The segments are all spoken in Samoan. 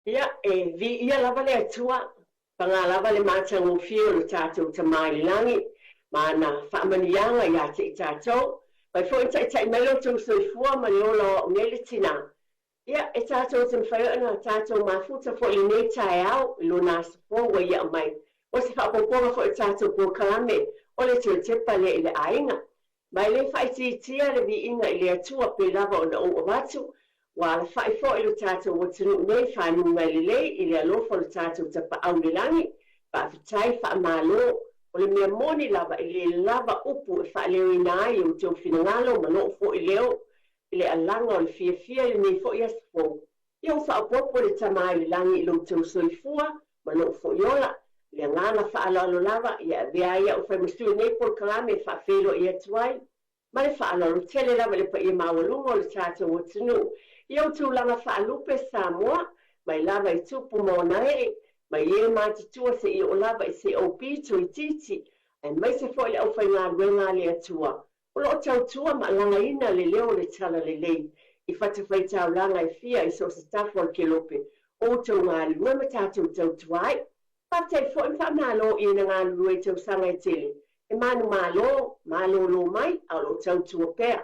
Ia, e viia lava le Atua, paga lava le matagofie o lo tatou Tama i le lagi, ma ana faamanuiaga ia te i tatou. Mai foi ona taitai mai lo outou soifua ma le ola o au nei le tina. Ia, e tatou te mafai ona tatou mafuta foi i lenei taeao i lona aso fou ua ia aumai. O se faaopoopoga foi o le tatou polokalame o le toe tepa lea i le aiga. Ma e le faaitiitia le viiga i le Atua pei lava ona ou avatu, ua alafai foi lo tatou atunuu nei fanuga lelei i le alofa o lo tatou Tapaau i le lagi. Faafetai, faamalo. O le mea moni lava e le lava upu e faaleoina ai outou finagalo ma lou foi leo i le alaga o le fiafia i lenei foi aso fou. Ia ua faaopoopo le Tama i le lagi i lo outou soifua ma lou foi ola. I le agaga faaaloalo lava, ia avea ai au fai ma sui o lenei polokalame e faafeiloai atu ai ma le faaaloalo tele lava i le paia maualuga o le tatou atunuu i ou tulaga faalupe Samoa, mai lava i tupu ma ona ee, mai e matutua seia oo lava i se ou pito itiiti, aemaise foi le aufaigaluega a le Atua O lo o tautua ma alagaina le leo o le Talalelei i fatafaitaulaga e fia i so o se tafa o le kelope o outou galulue ma tatou tautua ai. Faafetai foi ma faamalo i ena galulue i tausaga e tele, e manumalo, malolo mai a o lo o tautua pea.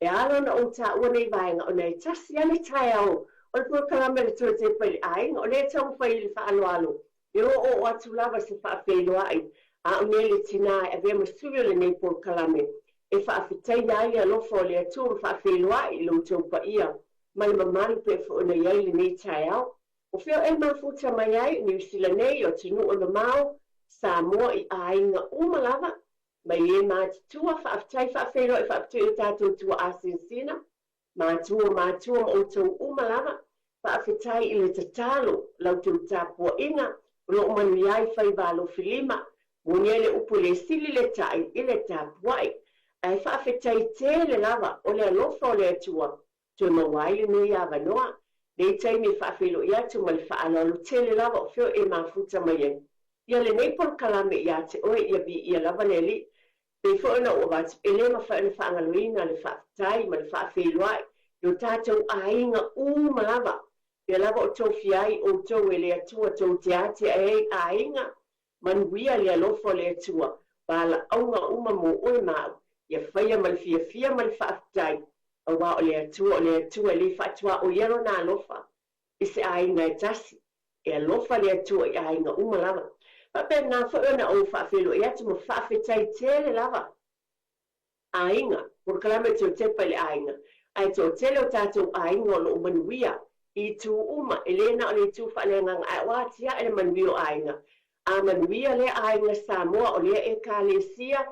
E ala ona ou taua nei vaega ona e tasi lava le taeao o le polokalame a le Toe Tepa i le Aiga, o lea e taumafai i le faaaloalo E oooo atu lava se faafeiloai a o nei le tina e avea ma sui o lenei polokalame e faafetaia ai le alofa o le Atua ma faafeiloai i lo outou paia ma le mamalu pei foi ona i ai lenei taeao. O fea e mafuta mai ai Niu Sila nei, o atunuu e mamao, Samoa i aiga uma lava, mai e matutua, faafetai faafeiloai faapitoa i o tatou tuaa sinasina, Matua, matua ma outou uma lava, faafetai i le tatalo, la outou tapuaiga, o lo o manuia ai faiva alofi lima, moni ai le upu e le sili le tai i le tapuai. Ae faafetai tele lava o le alofa o le Atua toe maua ai lenei avanoa, nei taimi e faafeiloai atu ma le faaaloalo tele lava o fea e mafuta mai ai ia lenei polokalame ia te oe ia viia lava le Alii. Pei foi ona ou avatu, e le mafai ona faagaloina le faafetai ma le faafeiloai i o tatou aiga uma lava, pea lava o tofia ai outou e le Atua tou te atiae ai aiga, manuia le alofa o le Atua, valaauga uma mo oe ma au, ia faia ma le fiafia ma le faafetai, aua o le Atua o le Atua e le faatuaoia Lona alofa i se aiga e tasi. E alofa le Atua i aiga uma lava. Faapena foi ona ou faafeiloai atu ma faafetai tele lava aiga, polokalame o Teutepa i le aiga, ae toatele o tatou aiga o lo o manuia i itu uma, e le na o le itu faaleagaga, ae o atiae le manuia o aiga. A manuia lea aiga Samoa, o lea Ekalesia,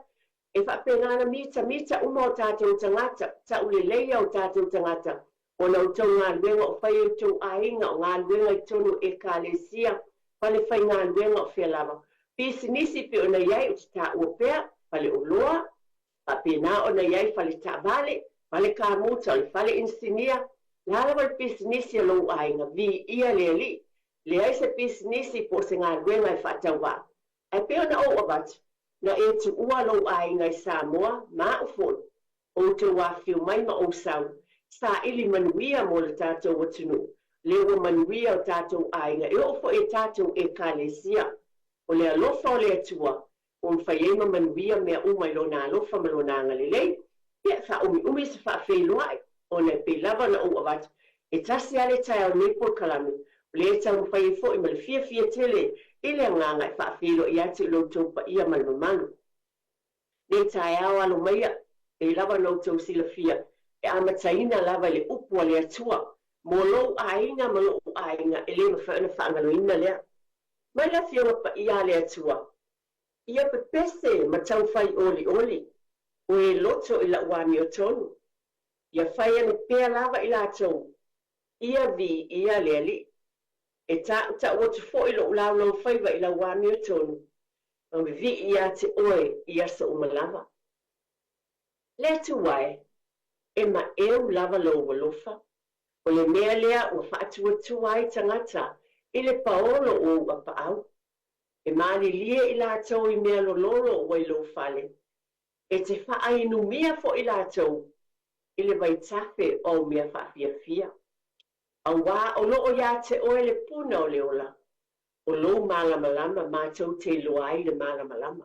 e faapena ona mitamita uma o tatou tagata, tauleleia o tatou tagata, Ona outou galuega o fai e outou aiga, o galuega i totonu o Ekalesia, fale faigaluega o fea lava, pisinisi pei ona i ai, ou te taua pea, fale oloa, faapena ona i ai fale taavale, fale kamuta, o le fale inisinia, le a lava le pisinisi a lou aiga, viia le Alii, leai se pisinisi po o se galuega e faatauvaa. Ae pei ona ou avatu, na e tuua lou aiga i Samoa, ma au foi, outou afifio mai ma ou sau, saili manuia mo le tatou atunuu, lea ua manuia o tatou aiga, e oo foi e tatou Ekalesia. O le alofa o le Atua ua mafai ai ma manuia mea uma i Lona alofa ma Lona agalelei. Ia, faaumiumi se faafeiloai, ona e pei lava ona ou avatu, e tasi lava le taeao nei polokalame, o lea e taumafai ai foi ma le fiafia tele i le agaga e faafeiloai atu i lo outou paia ma le mamalu. Nei taeao alo maia, pei lava ona outou silafia, e amataina lava i le upu a le Atua, mo lou aiga ma lo'u aiga, e le mafai ona faagaloina lea. Mai le Afioga Paia a le Atua, ia pepese ma taufai olioli, o e loto i la'u amiotonu, ia fai ane pea lava i latou, ia viia le Alii. E taʻutaʻu atu foi lo'u laulaufaiva i lau amiotonu, ma vivii ia te oe i aso uma lava. Le Atua e, e maʻeu lava lou alofa, o le mea lea ua faatuatua ai tagata i le paolo o ou apaau. E malilie i latou i mea lololo ua i lou fale, e te faainumia foi latou i le vaitafe o au mea faafiafia. Auā o lo o iā te oe le puna o le ola, o lou malamalama matou te iloa ai le malamalama.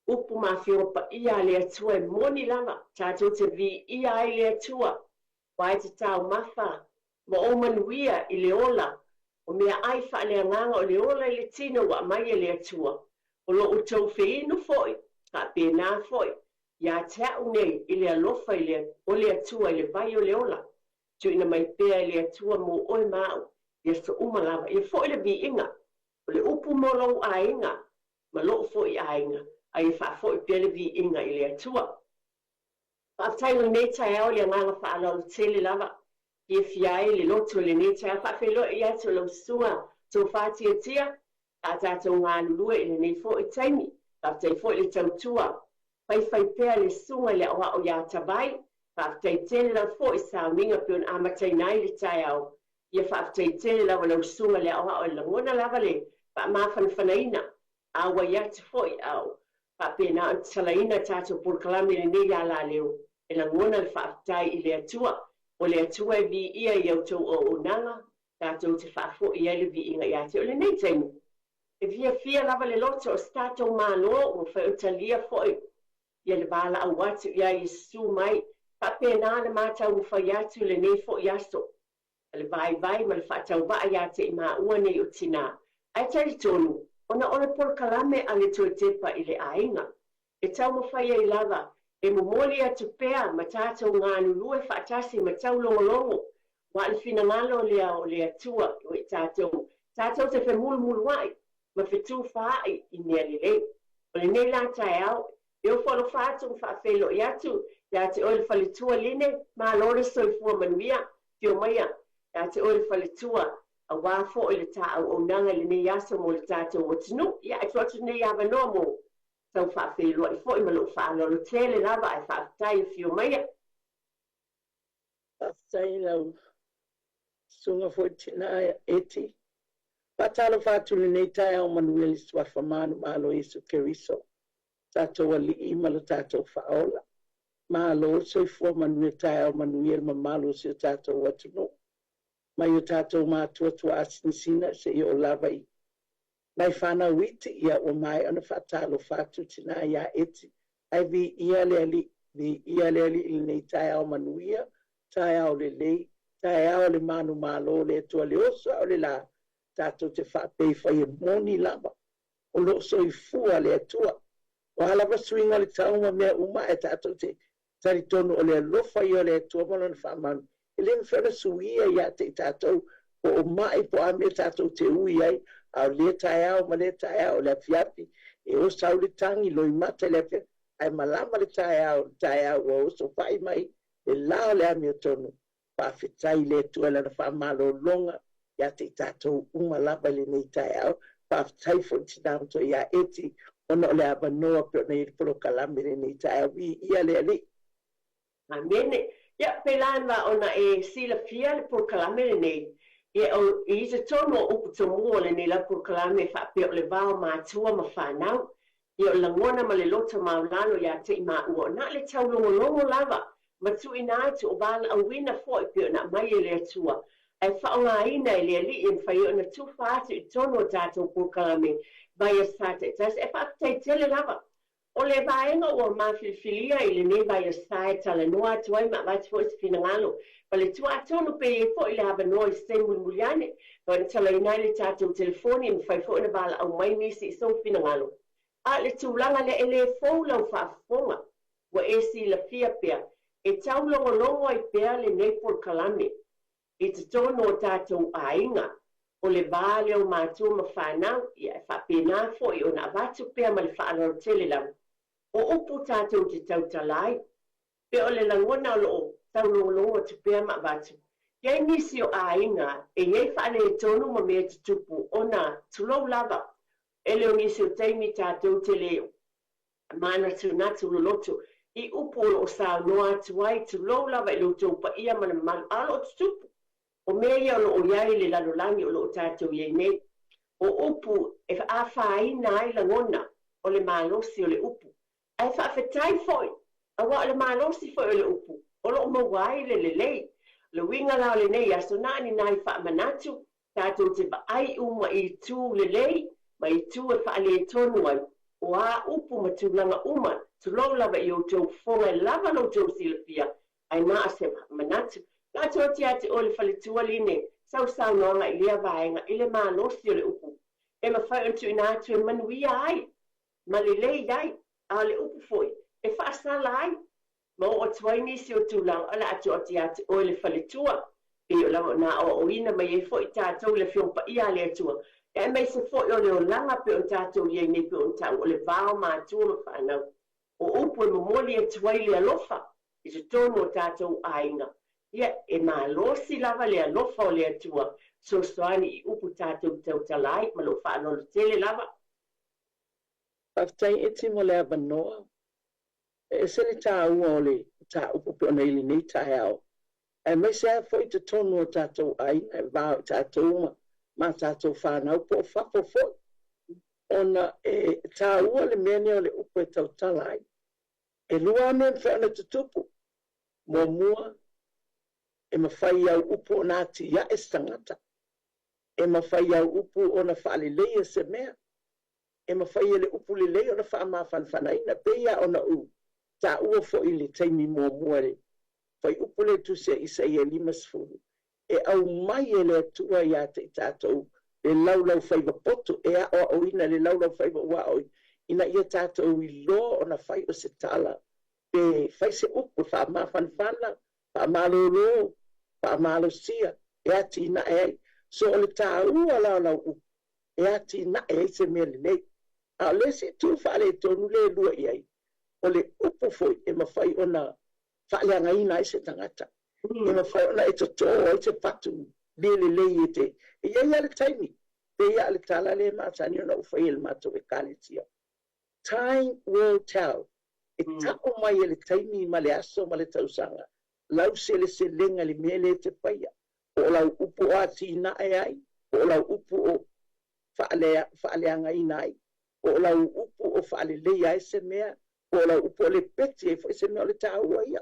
Upu ma Afioga Paia a le Atua e moni lava, tatou te viia ai le Atua, aua e te taumafa ma ou manuia i le ola, o meaai faaleagaga o le ola i le tino ua aumai e le Atua, o lo outou feinu foi, faapena foi, ia te a'u nei i le alofa i le o le Atua i le vai o le ola, tuuina mai pea e le Atua mo oe ma a'u i aso uma lava. Ia foi le viiga o le upu mo lou aiga ma lo'u foi aiga, a ia faafoi pea le viiga i le Atua. Faafetai i lenei taeao i le agaga faaaloalo tele lava. Fiafia ai le loto i lenei taeao. Faafeiloai atu i lau susuga Tofa Tiatia, a tatou galulue i lenei foi taimi. Faafetai foi le tautua faifaipea le susuga i le aoao iā Tavai. Faafetai tele lava foi i sauniga pei ona amataina ai le taeao. Ia faafetai tele lava lau susuga i le aoao e lagona lava le faamafanafanaina. Auai atu foi a o faapena ona tatalaina tatou polokalame i lenei alaleo, e lagona le faafetai i le Atua. O le Atua e viia i a outou auaunaga, tatou te faafoi ai le viiga ia te oe. I lenei taimi, e fiafia lava le loto o se tatou Malo ua mafai ona talia foi ia le valaau atu ia Iesu mai. Faapena le mataumafai atu i lenei foi aso, le vaivai ma le faatauvaa ia te i maua nei o tinā. Ae talitonu, ona o le polokalame a le Toetepa i le aiga, e taumafai ai lava e momoli atu pea ma tatou galulue faatasi ma taulogologo, aua o le finagalo lea o le Atua o i tatou, tatou te femulumuluai ma fetufaai i mea lelei. O lenei la taeao, e ofo alofa atu ma faafeiloai atu ia te oe le faletua Line, malo le soifua manuia, afio maia ia te oe le faletua, aua foi le ta auaunaga i lenei aso mo le tatou atunuu. Ia, e tuu atu lenei avanoa mo sau faafeiloai foi ma lou faaaloalo tele lava, ae faafetai, afio maia. Faafetai i lau susuga foi tinā Eti. Faatalofa atu i lenei taeao manuia i le Suafa manumalo Iesu Keriso, tatou Alii ma lo tatou Faaola. Malo le soifua manuia, taeao manuia le mamalu o si o tatou atunuu. Mai o tatou matua tuaasinasina seia oo lava i nai fanau iti, ia ua maea ona faatalofa atu tinā iā Eti. Ae viia le Alii, viia le Alii i lenei taeao manuia, taeao lelei, taeao le manumalo o le Atua le oso a o le la, tatou te faapei fai e moni lava, o lo o soifua le Atua. O a lava suiga o le tau ma mea uma, ae tatou te talitonu o le alofa ia o le Atua ma lona faamanu, e le mafai ona suia ia te i tatou, po o mai po o a mea tatou te ui ai, a o lea taeao ma lea taeao o le afiafi, e oso au le tagi, loimata i le afiafi, ae malama le taeao, le taeao ua oso fai mai, le la o le amiotonu. Faafetai i le Atua i lana faamalologa ia te i tatou uma lava i lenei taeao. Faafetai foi tinā matua iā Eti, ona o le avanoa pei ona i ai le polokalame i lenei taeao. Viia le Alii. Amene. Ia, pēlā lava ona e silafia le polokalame lenei. Ia, o, i totonu o upu tomua o lenei lava polokalame e faapea o le va o matua ma fanau. Ia, o le lagona ma le loto maulalo iā te i maua, o na le taulogologo lava ma tuuina atu o valaauina foi pei ona aumai e le Atua, ae faaaogaina e le Alii e mafai ai ona tufa atu i totonu o tatou polokalame vaiaso taitasi. Ae faafetai tele lava. O le vaega ua mafilifilia i lenei vaiaso e talanoa atu ai ma avatu foi se finagalo faletua, atonu pe i ai foi le avanoa i se taimi mulimuli ane, ma ona talaina ai le tatou telefoni e mafai foi ona valaau mai nisi i sou finagalo. A o le tulaga lea e le fou lau faafofoga, ua e silafia pea, e taulogologo ai pea lenei polokalame i totonu o tatou aiga, o le va lea o matua ma fanau, ia e faapena foi ona avatu pea ma le faaaloalo tele lava. O upu tatou te tautala ai, pe o le lagona o lo o taulogologo atu pea ma avatu. I ai nisi o aiga e i ai faaletonu ma mea tutupu ona tulou lava, e le o nisi o taimi tatou te le manatunatu loloto i upu o lo o saunoa atu ai, tulou lava i lo outou paia ma le mamalu, a o lo o tutupu. O mea ia o lo o i ai i le lalolagi o lo o tatou i ai nei. O upu e afaina ai lagona, o le malosi o le upu. Ae faafetai foi, aua o le malosi foi o le upu, o lo o maua ai le lelei. Le uiga la o lenei aso, na o ni nai faamanatu, tatou te vaai uma i itu lelei ma itu e faaletonu ai, o a upu ma tulaga uma, tulou lava i outou fofoga e lava lo outou silafia, ae na o se manatu. O le a tuu atu ia te oe le faletua Line, sau saunoaga i lea vaega i le malosi o le upu e mafai ona tuuina atu e manuia ai ma lelei ai, a o le upu foi e faasala ai ma oo atu ai nisi o tulaga. O le a tuu atu ia te oe le faletua, pei o lava ona aoaoina mai ai foi tatou i le Afioga Paia a le Atua, aemaise foi o le olaga pei ona tatou i ai nei, pei ona taua o le va o matua ma fanau. O upu e momoli atu ai le alofa i totonu o tatou aiga, ia, e malosi lava le alofa o le Atua fesoasoani i upu tatou te tautala ai, ma lou faaaloalo tele lava. Faafetai Eti mo le avanoa. E ese le taua o le mataupu pei ona i lenei taeao, aemaise lava foi totonu o tatou aiga e va o i tatou ma ma tatou fanau po o fafo foi, ona e taua le mea lenei o le upu e tautala ai. E lua lava mea e mafai ona tutupu. Muamua, e mafai i au upu ona atiae se tagata. E mafai i au upu ona faaleleia se mea. E mafai e le upu lelei ona faamafanafanaina, pei lava ona ou taua foi i le taimi muamua i le fuaiupu lea i le Tusi a Isaia 50, e aumai e le Atua ia te i tatou le laulaufaiva poto, e aoaoina le laulaufaiva ua aoaoina, ina ia tatou iloa ona fai o se tala, pe fai se upu e faamafanafana, faamalolo, faamalosia, e atinae ai. So o le taua la o lau upu, e atinae ai se mea lelei. A o le isi itu faaletonu lea e lua i ai, o le upu foi e mafai ona faaleagaina ai se tagata. E mafai ona e totō ai se fatu le lelei e te. E i ai lava le taimi, pei lava o le tala lea e masani ona ou faia i le matou Ekalesia, time will tell. E tau mai e le taimi ma le aso ma le tausaga lau seleselega i le mea lea e te faia. Po o lau upu o atinae ai, po o lau upu o faaleagaina ai, po o lau upu o faaleleia ai se mea, po o lau upu o lepeti ai foi se mea, o le taua ia.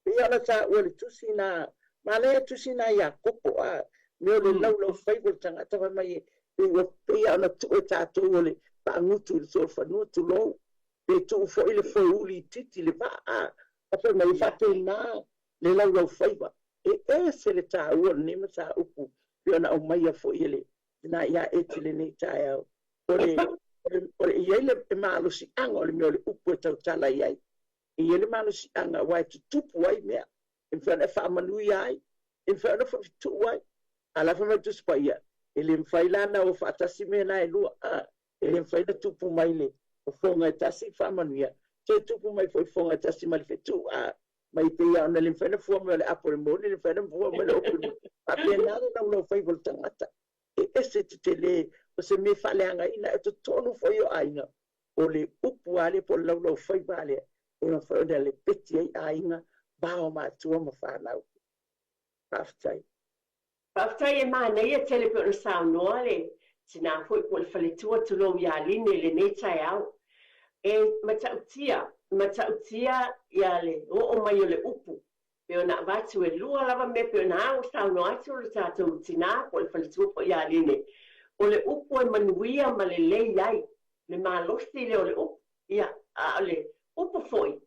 Pei ona taua i le tusi na, manaia tusi na Iakopo, a mea o le laulaufaiva o le tagata fai mai e pei ua pei ona tuu e tatou o le faagutu i le solofanua, tulou, pe tuu foi le foeuli itiiti i le vaa, a fai mai e faapena le laulaufaiva. E ese le taua o lenei mataupu pei ona aumaia foi e le tina ia Eti lenei taeao. O le, o le, i ai le malosiaga o le mea o le upu e tautala i ai. E i ai le malosiaga aua e tutupu ai mea, e mafai ona e faamanuia ai, e mafai ona faafetuu ai. A la fai mai le Tusi Paia, e le mafai la ona o faatasi mea na e lua, a, e le mafai ona tupu mai le fofoga e tasi le faamanuia, toe tupu mai foi fofoga e tasi ma le fetuu, a, mai pei lava ona le mafai ona fua mai o le apo i le moni, le mafai ona fua mai o le opo i le moni. Faapena le laulaufaiva o le tagata. E ese te tele o se mea faaleagaina e totonu foi o aiga, o le upu lava lea po o le laulaufaiva lava lea e mafai ona lepeti ai aiga, va o matua ma fanau. Faafetai. Faafetai, e manaia tele pei ona saunoa le tina foi po o le faletua, tulou ia Line i lenei taeao. E matautia, matautia ia le oo mai o le upu pei ona avatu e lua lava mea pei ona ao saunoa atu le tatou tina po o le faletua foi ia Line. O le upu e manuia ma lelei ai, le malosi lea o le upu, ia, a o le upu foi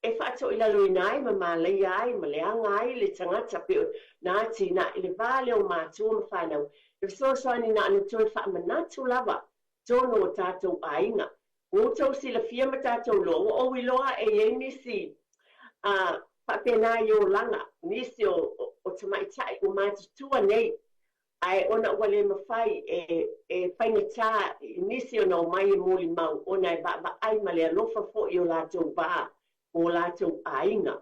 e faatoilaloina ai ma malaia ai ma leaga ai le tagata pei ona atinae le va lea o matua ma fanau. E fesoasoani na ona toe faamanatu lava totonu o tatou aiga. Ua outou silafia ma tatou iloa, ua ou iloa e i ai nisi a faapena i olaga, nisi o tamaitai ua matutua nei, ae ona ua le mafai e e faigata i nisi ona omai e molimau ona e vaavaai ma le alofa foi i o latou va ma o latou aiga.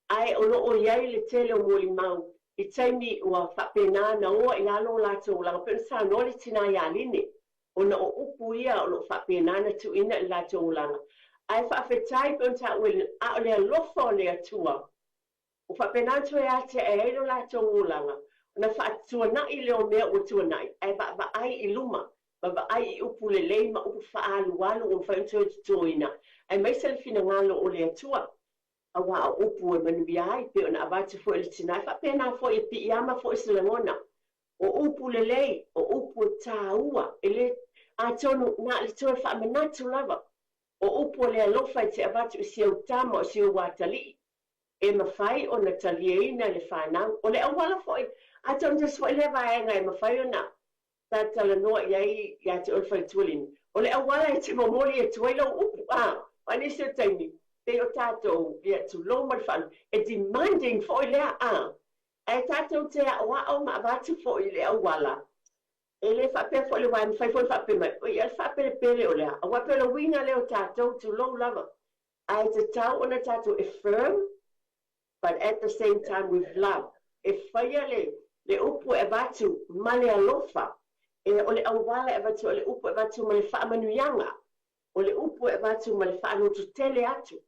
Ae o lo o i ai le tele o molimau i taimi ua faapena ona oa i lalo o latou olaga, pei ona saunoa le tina ia Line, ona o upu ia o lo o faapena ona tuuina i le latou olaga. Ae faafetai pei ona taua, a o le alofa o le Atua Ua faapena ona toe atiae ai lo latou olaga, ona faatuanai lea o mea ua tuanai, ae vaavaai i luma, vaavaai i upu lelei ma upu faaalualu ua mafai ona toe totoina, aemaise le finagalo o le Atua. Auā o upu e manuia ai, pei ona avatu foi e le tinā, e faapena foi e piiama foi se lagona. O upu lelei, o upu e tāua, e le, atonu na o le toe faamanatu lava, o upu o le alofa e te avatu i si ou tama o si ou atalii, e mafai ona taliaina e le fanau. O le auala foi, atonu tasi foi lea vaega e mafai ona talatalanoa i ai ia te oe le faletua, o le auala e te momoli atu ai lau upu. A nisi o taimi, pei o tatou, ia, tulou ma le faaaloalo, e demanding foi lea, a. Ae tatou te aoao ma avatu foi i le auala, e le faapea foi le wae mafai foi faapea mai, oi, a le faapelepele o lea, aua pe o le uiga lea o tatou, tulou lava. Ae tatau ona tatou e firm, but at the same time with love. E faia le upu e avatu ma le alofa, e o le auala e avatu, o le upu e avatu ma le faamanuiaga, o le upu e avatu ma le faalototele atu.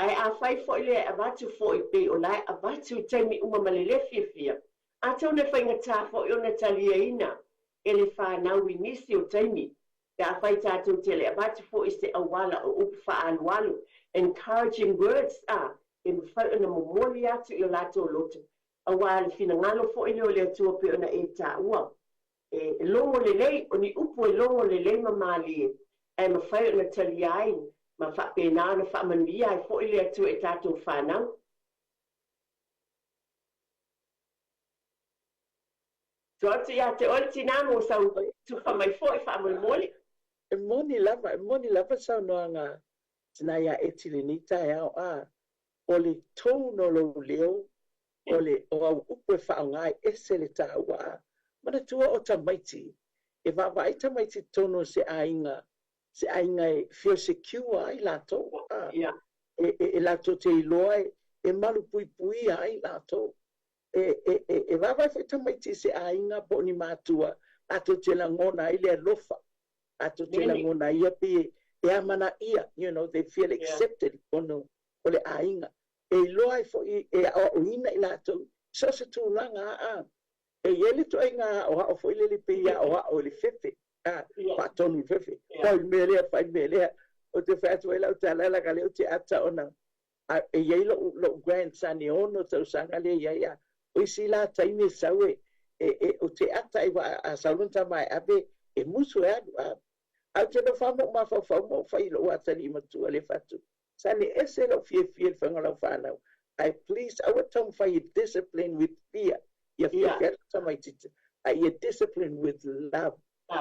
Ae a fai foi le avatu foi pei o lae avatu i taimi uma ma le le fiafia, atonu e faigata foi ona taliaina e le fanau i nisi o taimi, pe a fai tatou te le avatu foi se auala o upu faaalualu, encouraging words, a, e mafai ona momoli atu i o latou loto, auā le finagalo foi lea o le Atua pei ona e taua. E logo lelei, o ni upu e logo lelei ma malie, ae mafai ona talia ai ma faapena ona faamanuia ai foi le Atua i tatou fanau. Tuu atu ia te oe le tinā mo sau tufa mai foi faamolemole. E moni lava saunoaga tinā ia Eti lenei taeao, a. O le tone o lou leo, o le o au upu e faaaoga e ese le tāua, a. Manatua o tamaiti, e vaavaai tamaiti tonu o se aiga, se aiga e feel secure ai latou, a. E latou te iloa e malu puipuia ai latou. E vaavaai foi tamaiti i se aiga po o ni matua, latou te lagona ai le alofa, latou te lagona ia pe e amanaia, they feel accepted ono o le aiga. E iloa ai foi e aoaoina i latou, so se tulaga a. E i ai le ituaiga aoao foi lele pei aoao i le fefe, a, faatonu i le fefe. Fai le mea lea, fai le mea lea. Ou te fai atu ai lau tala leaga lea ou te ata ona e i ai lou grandson e 6 tausaga lea i ai a. O isi la taimi e sau e o te ata ai wa a sau lona tama e ave e musu e alu a. Ae ou te nofo ma ou mafaufau ma ou fai i lou atalii matua le fatu. Sane ese lau fiafia i le faiga o lau fanau. Ae please aua taumafai e discipline with fear. Ia fiafia atu tamaititi. A ia discipline with love.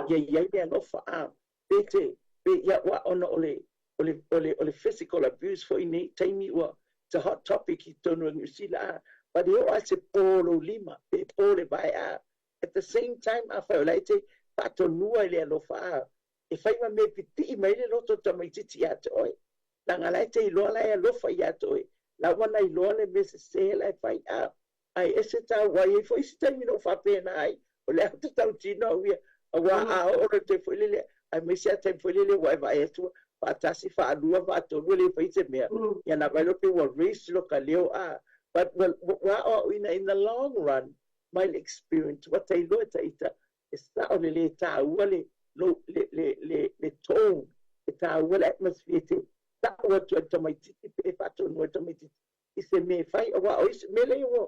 Ia i ai le alofa a. Pe te, pe ia ua ona o le physical abuse foi nei taimi ua it's a hot topic i tonu o Niu Sila a. But e oo a se pō lou lima, pe pō le vae a. At the same time, a fai o la e te faatonua i le alofa a. E fai ma mea pipii mai le loto o tamaititi ia te oe. Leaga la e te iloa la e alofa ia te oe. La ua na iloa le mea sese la e fai a. Ai ese tau ai foi isi taimi na ou faapena ai. O le ata tautino au ia. Aua a oo le te foi lele, ai mai se ata foi lele ua e vaai atu, faatasi, faalua, faatolu, e le fai se mea. Ia na vai loa pe ua raise lo ka leo a. But well, ua aoaoina in the long run, my experience, ua tailoa e taita, e sao le le tāua le, lo, le tone, e tāua le atmosphere te tau atu ai tamaititi pe faatonu ai tamaititi. I se mea e fai, aua o isi mea lea ua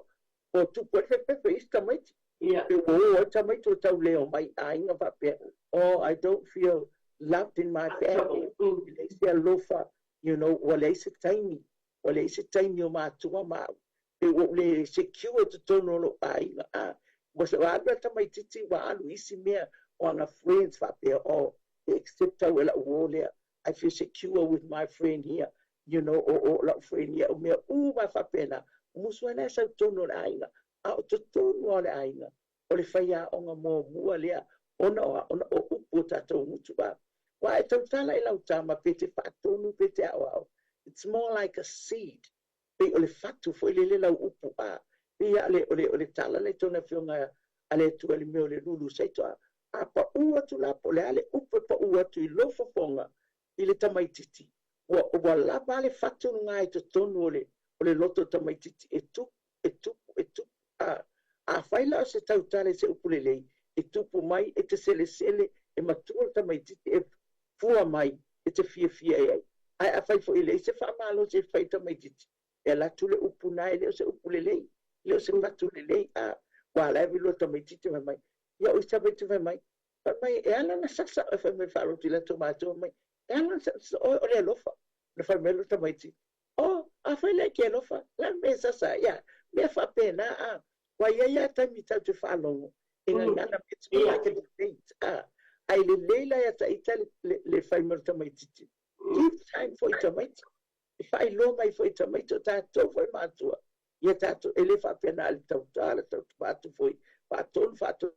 o tupu ai le fefefe isi tamaiti. Pe ua o ai tamaiti o tau leo mai aiga faapea, "Oh, I don't feel loved in my family." E leai se alofa, ua leai se taimi, ua leai se taimi o matua ma au. Pe ua ou le secure totonu o lou aiga. A, ua se ua alu a tamaititi ua alu isi mea o ana friends faapea, "Oh, e accept au e lau uo lea. I feel secure with my friend here. O lau friend here." O mea uma faapena. O musu ai la e sau tonu o le aiga. A o totonu o le aiga, o le faiaoga muamua lea, ona o, ona o upu o tatou gutu a. Ua e tautala i lau tama pe te faatonu pe te aoao. It's more like a seed. Pe o le fatu foi lele lau upu a. Pe ia le, o le tala le tona fionga a le Atua i le mea o le lulu saito a. A pau atu la po le ale upu e pau atu i lou fofoga i le tamaititi. Ua lava le fatu ngā i totonu o le loto tamaititi e tupu, e tupu, e tupu. A fai la o se tautala i se upu lelei, e tupu mai, e te selesele, e matua le tamaititi, e fua mai, e te fiafia e ai. Ae a fai foi lei se faamalo se fai tamaititi. E ala atu le upu na e le o se upu lelei, le o se fatu lelei, a ua ala e vilua tamaititi fai mai. Ia o i tamaiti fai mai, fai mai e ala na sasa e fai mai whaalotu i lato mātua mai, e ala na sasa o, o le alofa. Na fai mai lo tamaiti, o, a fai le ke alofa, la me sasa, ia, mea whapena, a, wa ia ia taimi tau te whaalongo, e ngana it's more like a debate, a, ai le leila ia ta ita le fai mai lo tamaititi. Give time for i tamaiti. E whai loa mai fo i tamaiti o tātou foi mātua. Ia tātou e le whapena le tauta, le tauta whātu foi, whātonu, whātonu.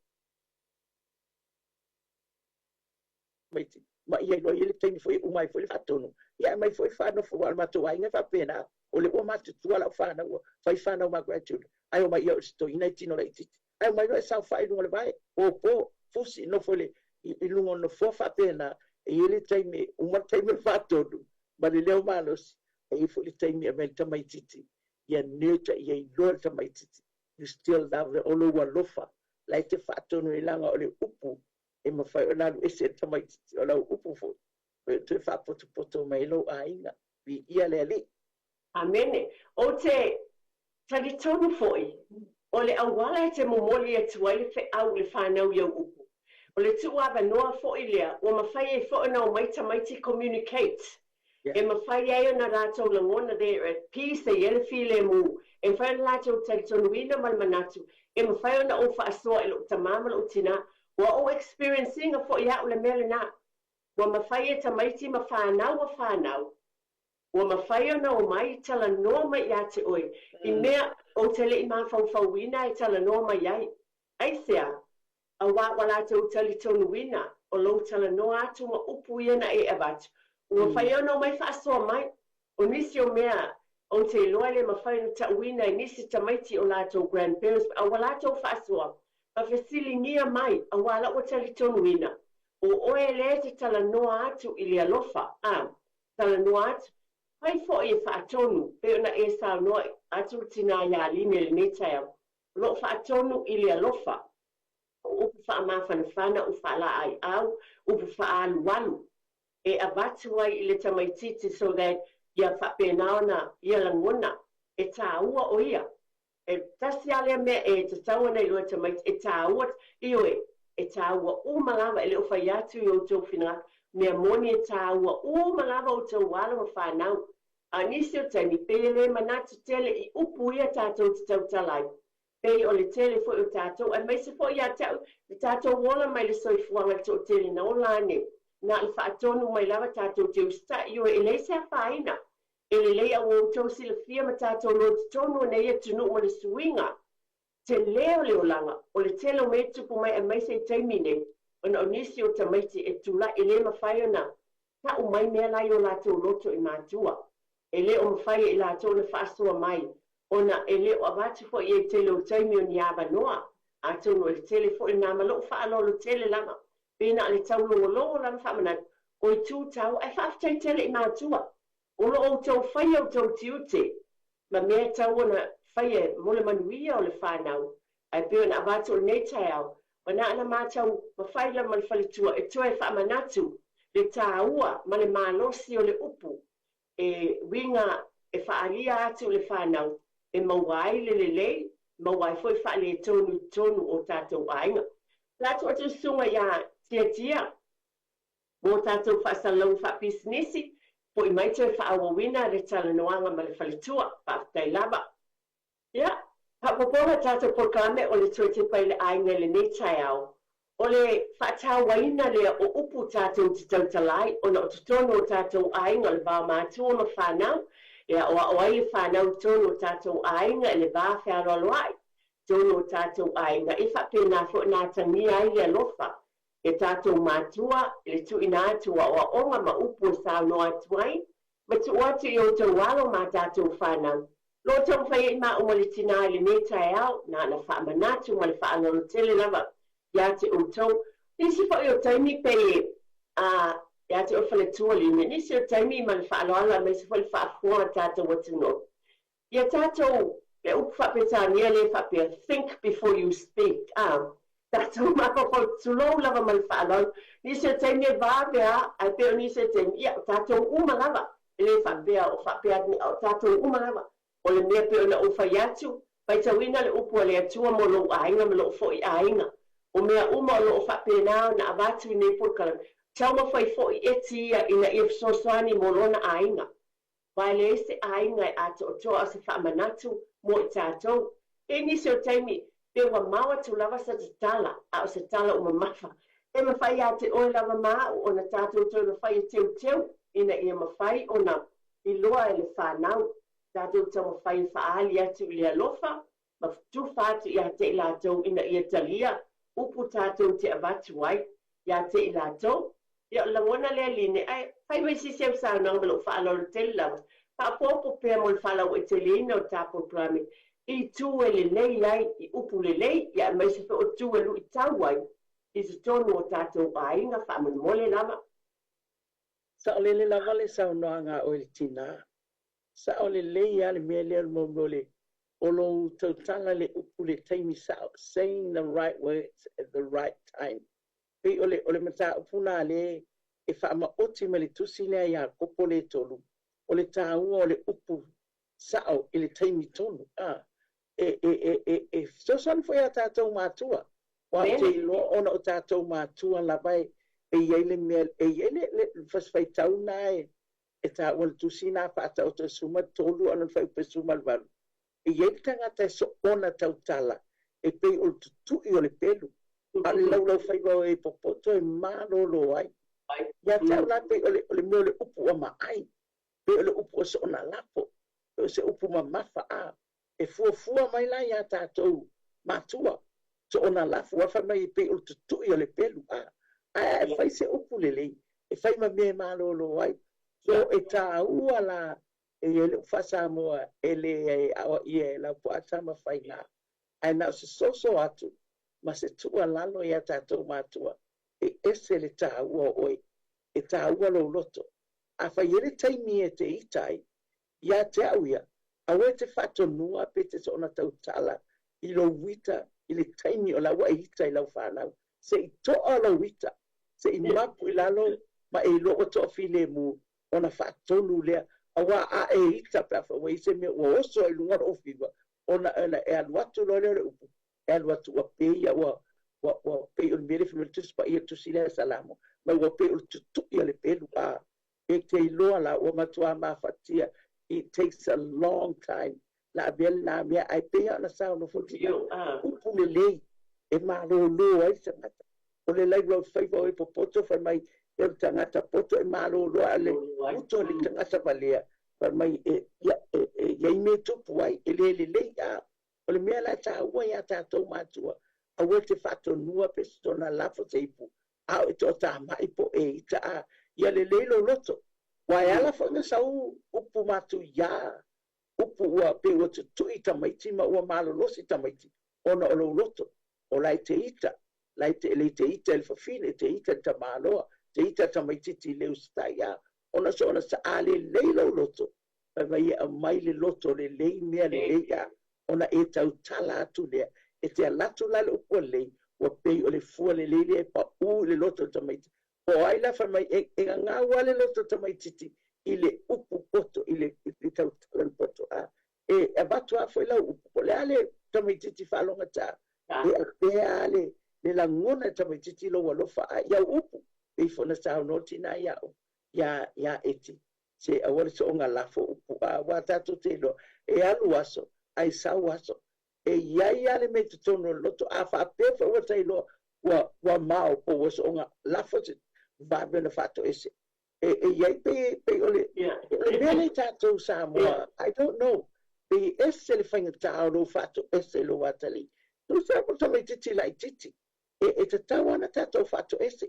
Maiti. Ma ia iloa ia le taimi foi umai foi le whātonu. Ia mai foi whānofo wa mātou ai ngai whapena. O le ua mātutua lau whānau, ua whai whānau ma grandchildren. Ai o mai ia o se toina i tino lei titi. Ai o mai loa e sao whai lunga le vai. O po, fusi, nofo le, i lunga o nofo whapena. E ia le taimi, uma taimi whātonu. Ma le leo malosi. E ia foi le taimi a mai le tamaititi. Ia nurture, ia iloa le tamaititi. You still love the olo ua lofa. Lai te whātonu i langa o le upu. E mawhai o nalu ese le tamaititi o lau upu foi. O te whāpotopoto mai lau āinga. Vi ia le ali. Amene. O te talitonu foi, o le auala e te momoli atu ai le feau le whānau i au upu. O le tuuavanoa foi lea, ua mawhai e fo na o mai tamaiti communicate. E mawhai ai ona rātou langona there at peace e ele file mu. E mawhai ona rātou talitonuina ma le manatu. E mawhai ona o whaasoa e lo tamama lo tina. Ua o experiencing a fo ia o le mele nā. Ua mawhai e tamaiti ma whānau wa whānau. Ua mawhai ona o mai tala noa mai ia te oe. I mea o te lei mawhauwhauina e tala noa mai ai. Ai sea, a wā wa lātou talitonuina o lou tala noa atu ma upu ia na e avatu. Ua whai ona o mai whaasoa mai. O nisi o mea o te iloa le mawhai na tauina i nisi tamaiti o lātou grandparents a wa lātou whaasoa. Ma whesilingia mai a wā la ua talitonuina. O oe le te tala noa atu i le alofa. A, tala noa atu. Pai foi e whaatonu, pe ona e sao noa atu tina ia line le nei taeao. Lo whaatonu i le alofa. O upu whaamawhanawhana u whaala ai au, upu whaalualu. E avatu ai i le tamaititi so that ia whapenaona, ia langona, e tāua o ia. E tasi alea mea e te taua nei lua tamaiti, e tāua, ioe, e tāua umalava e le o whai atu i o tau whina, mea moni e tāua umalava o tau wala wa whanau. A nisi o taimi, pe le manatu tele i upu ia tātou te tautalai. Pe o le tele foi o tātou, a meise foi ia tau, le tātou wola mai le soifuanga le tō tele na o lane. Nā le whaatonu mai lava tātou te usta i o e leise a whaina. E le lei au o tau silafia ma tātou lo te tonu nei e tunu o le suinga. Te leo le olanga, o le tele o me tupu mai a meise i taimi nei. Ona o nisi o tamaiti e tula e le mawhai ona. Ta o mai mea lai o lātou loto i mātua. E le o mawhai e lātou le whaasoa mai. Ona e le o avatu foi e tele o taimi o ni ava noa. A tonu e tele foi nā malo whaalolo tele lama. Pena le tau longo longo lama whaamanatu. O i tū tau e whaaftai tele i mātua. O lo o tau whai au tau tiute. Ma mea tau ona whai e mole manuia o le whānau. Ai pe ona avatu o nei taeao. O nā ana mātau ma whaila ma le whaletua e toe whaamanatu. Le tāua ma le mālosi o le upu. E winga e whaalia atu le whānau. E mauai le lelei, mauai foi whaale tonu tonu o tātou ainga. Lātou atu sunga ia tia tia, mō tātou whaasalau whaapisnisi, po i mai toe whaawawina le talanoaga ma le faletua, faafetai lava. Ia, faapopoga tatou polokalame o le toe tepa i le aiga i lenei taeao. O le faatauaina lea o upu tatou te tautalai, ona o totonu o tatou aiga o le vaomatua ma fanau, ia o ao ai le fanau i tonu o tatou aiga i le va fealoaloai, tonu o tatou aiga, e faapena foi na atagia ai le alofa. E tātou mātua, i le tuuina atu o aoaoga ma upu e saunoa atu ai, ma tuu atu i outou alo ma tātou whanau. Lo taumafai ai maua ma le tinā i lenei taeao, na ana faamanatu ma le faaaloalo lava ia te outou. Nisi foi o taimi pe a ia te o faletua line, nisi o taimi ma le faaaloalo aemaise foi le faafofoga a tatou atunuu. Ia tatou le upu faapetania lea faapea, think before you speak, a tatou mafaufau tulou lava ma le faaaloalo. Nisi o taimi e vave a, ae pei o nisi o taimi, ia, o tatou uma lava, e le faapea o faapea atu, o tatou uma lava. O le mea pei ona ou fai atu, faitauina le upu a le Atua mo lou aiga ma lou foi aiga. O mea uma o lo o faapena ona avatu i nei polokalame, taumafai foi Eti ia ina ia fesoasoani mo lona aiga. Aua e leai se aiga e atoatoa a o se faamanatu mo i tatou. E i ai nisi o taimi, pe ua mao atu lava se tatala, a o se tala ua mamafa, e mafai ia te oe lava ma au ona tatou toe mafai e teuteu ina ia mafai ona iloa e le fanau. Tatou taumafai e faaali atu i le alofa ma tufa atu ia te i latou ina ia talia upu tatou te avatu ai ia te i latou. Ia, o le lagona lea Line, ae fai mai sisi au saunoaga ma lou faaaloalo tele lava. Faaopoopo pea mo le faalauaiteleina o ta polokalame i itu e lelei ai, i upu lelei, ia aemaise foi o itu e luitau ai i totonu o tatou aiga faamolemole lava. Saolele lava le saunoaga a oe le tinā. Sao lelei lava le mea lea o le mea o le o lou tautala i le upu i le taimi sao, saying the right words at the right time. Pei o le o le mataupu lena lea e faamaoti mai le tusi lea a Iakopo le tolu, o le taua o le upu sao i le taimi tonu. A e e e e e fesoasoani foi ia tatou matua, aua ou te iloa ona o tatou matua lava e e i ai le mea e i ai le le fasi faitau lena e e taua i le tusi lena faataoto e 13 a o lona fuaiupu e 18. E i ai le tagata e soona tautala e pei o le tutui o le pelu, a o le laulaufaiva o e popoto e malolo ai. Ia te au la pei o le, o le mea o le upu ua maai, pei o le upu ua soona lafo, pei o se upu mamafa a. E fuafua mai la iā tatou matua, soona lafo, aua fai mai e pei o le tutui o le pelu a. Ae a e fai se upu lelei, e fai ma mea e malolo ai. So e taua la, e i ai le upu faa-Samoa e le aoaia e Laupua Tamafaiga, ae na o se soso atu ma se tuualalo iā tatou matua, e ese le taua o oe, e taua lou loto. Afai e i ai le taimi e te ita ai, ia te au ia, aua e te faatonua pe te soona tautala i lou ita i le taimi o la ua e ita i lau fanau. Se i toa lou ita, se i mapu i lalo ma e iloa ua toafilemu ona faatonu lea, aua a e ita pe afai ua i ai se mea ua oso ai i luga o lou fiva, ona ona e alu atu loa lea o le upu, e alu atu ua pei a ua ua ua pei o le mea lea e fai mai le Tusi Paia, le Tusi lea a Salamo, mai ua pei o le tutui o le pelu, a e te iloa la ua matua mafatia, it takes a long time la avea lena mea, ae pei lava ona saunoa foi le tina, upu lelei e malolo ai le tagata. O le laulaufaiva o e popoto fai mai e o le tagata poto e malolo ai, a o le uto a le tagata valea fai mai e, ia, e, e i ai mea e tupu ai, e le lelei. A o le mea la e taua iā tatou matua, aua e te faatonua pe soona lafo se ipu a o e toatamai po o e ita a ia lelei lou loto. Aua e ala foi ona sau upu matuia, upu ua pei ua tutui tamaiti ma ua malolosi tamaiti ona o lou loto. O la e te ita, la e te, e le te ita i le fafine, e te ita i le tamaloa, te ita i le tamaititi i le usitai a ona soona saa lelei lou loto, fai mai e aumai le loto lelei, mea lelei a ona e tautala atu lea. E te alu atu la le upu lelei, ua pei o le fua lelei lea e paū i le loto o le tamaiti. Po o ai la fai mai e, e gagau lava le loto o le tamaititi i le upu poto, i le, i le tautala poto a. E avatu lava foi lau upu, po o le a le tamaititi faalogata, e avea lava le, le lagona e le tamaititi lou alofa a i au upu. Pei foi ona saunoa le tina ia au, ia, ia Eti, se aua le soona lafo upu a, aua tatou te iloa, e alu aso, ae sau aso. E i ai lava le mea i totonu o le loto, a faapea foi ua ta iloa ua, ua mao po ua soona lafo se vave ona faatoese. E, e i ai pei, pei o le, o le mea lea i tatou Samoa, I don't know, pei e ese le faigata o lou faatoese i lou atalii. Tusa po o le tamaititi laititi, e, e tatau lava ona tatou faatoese.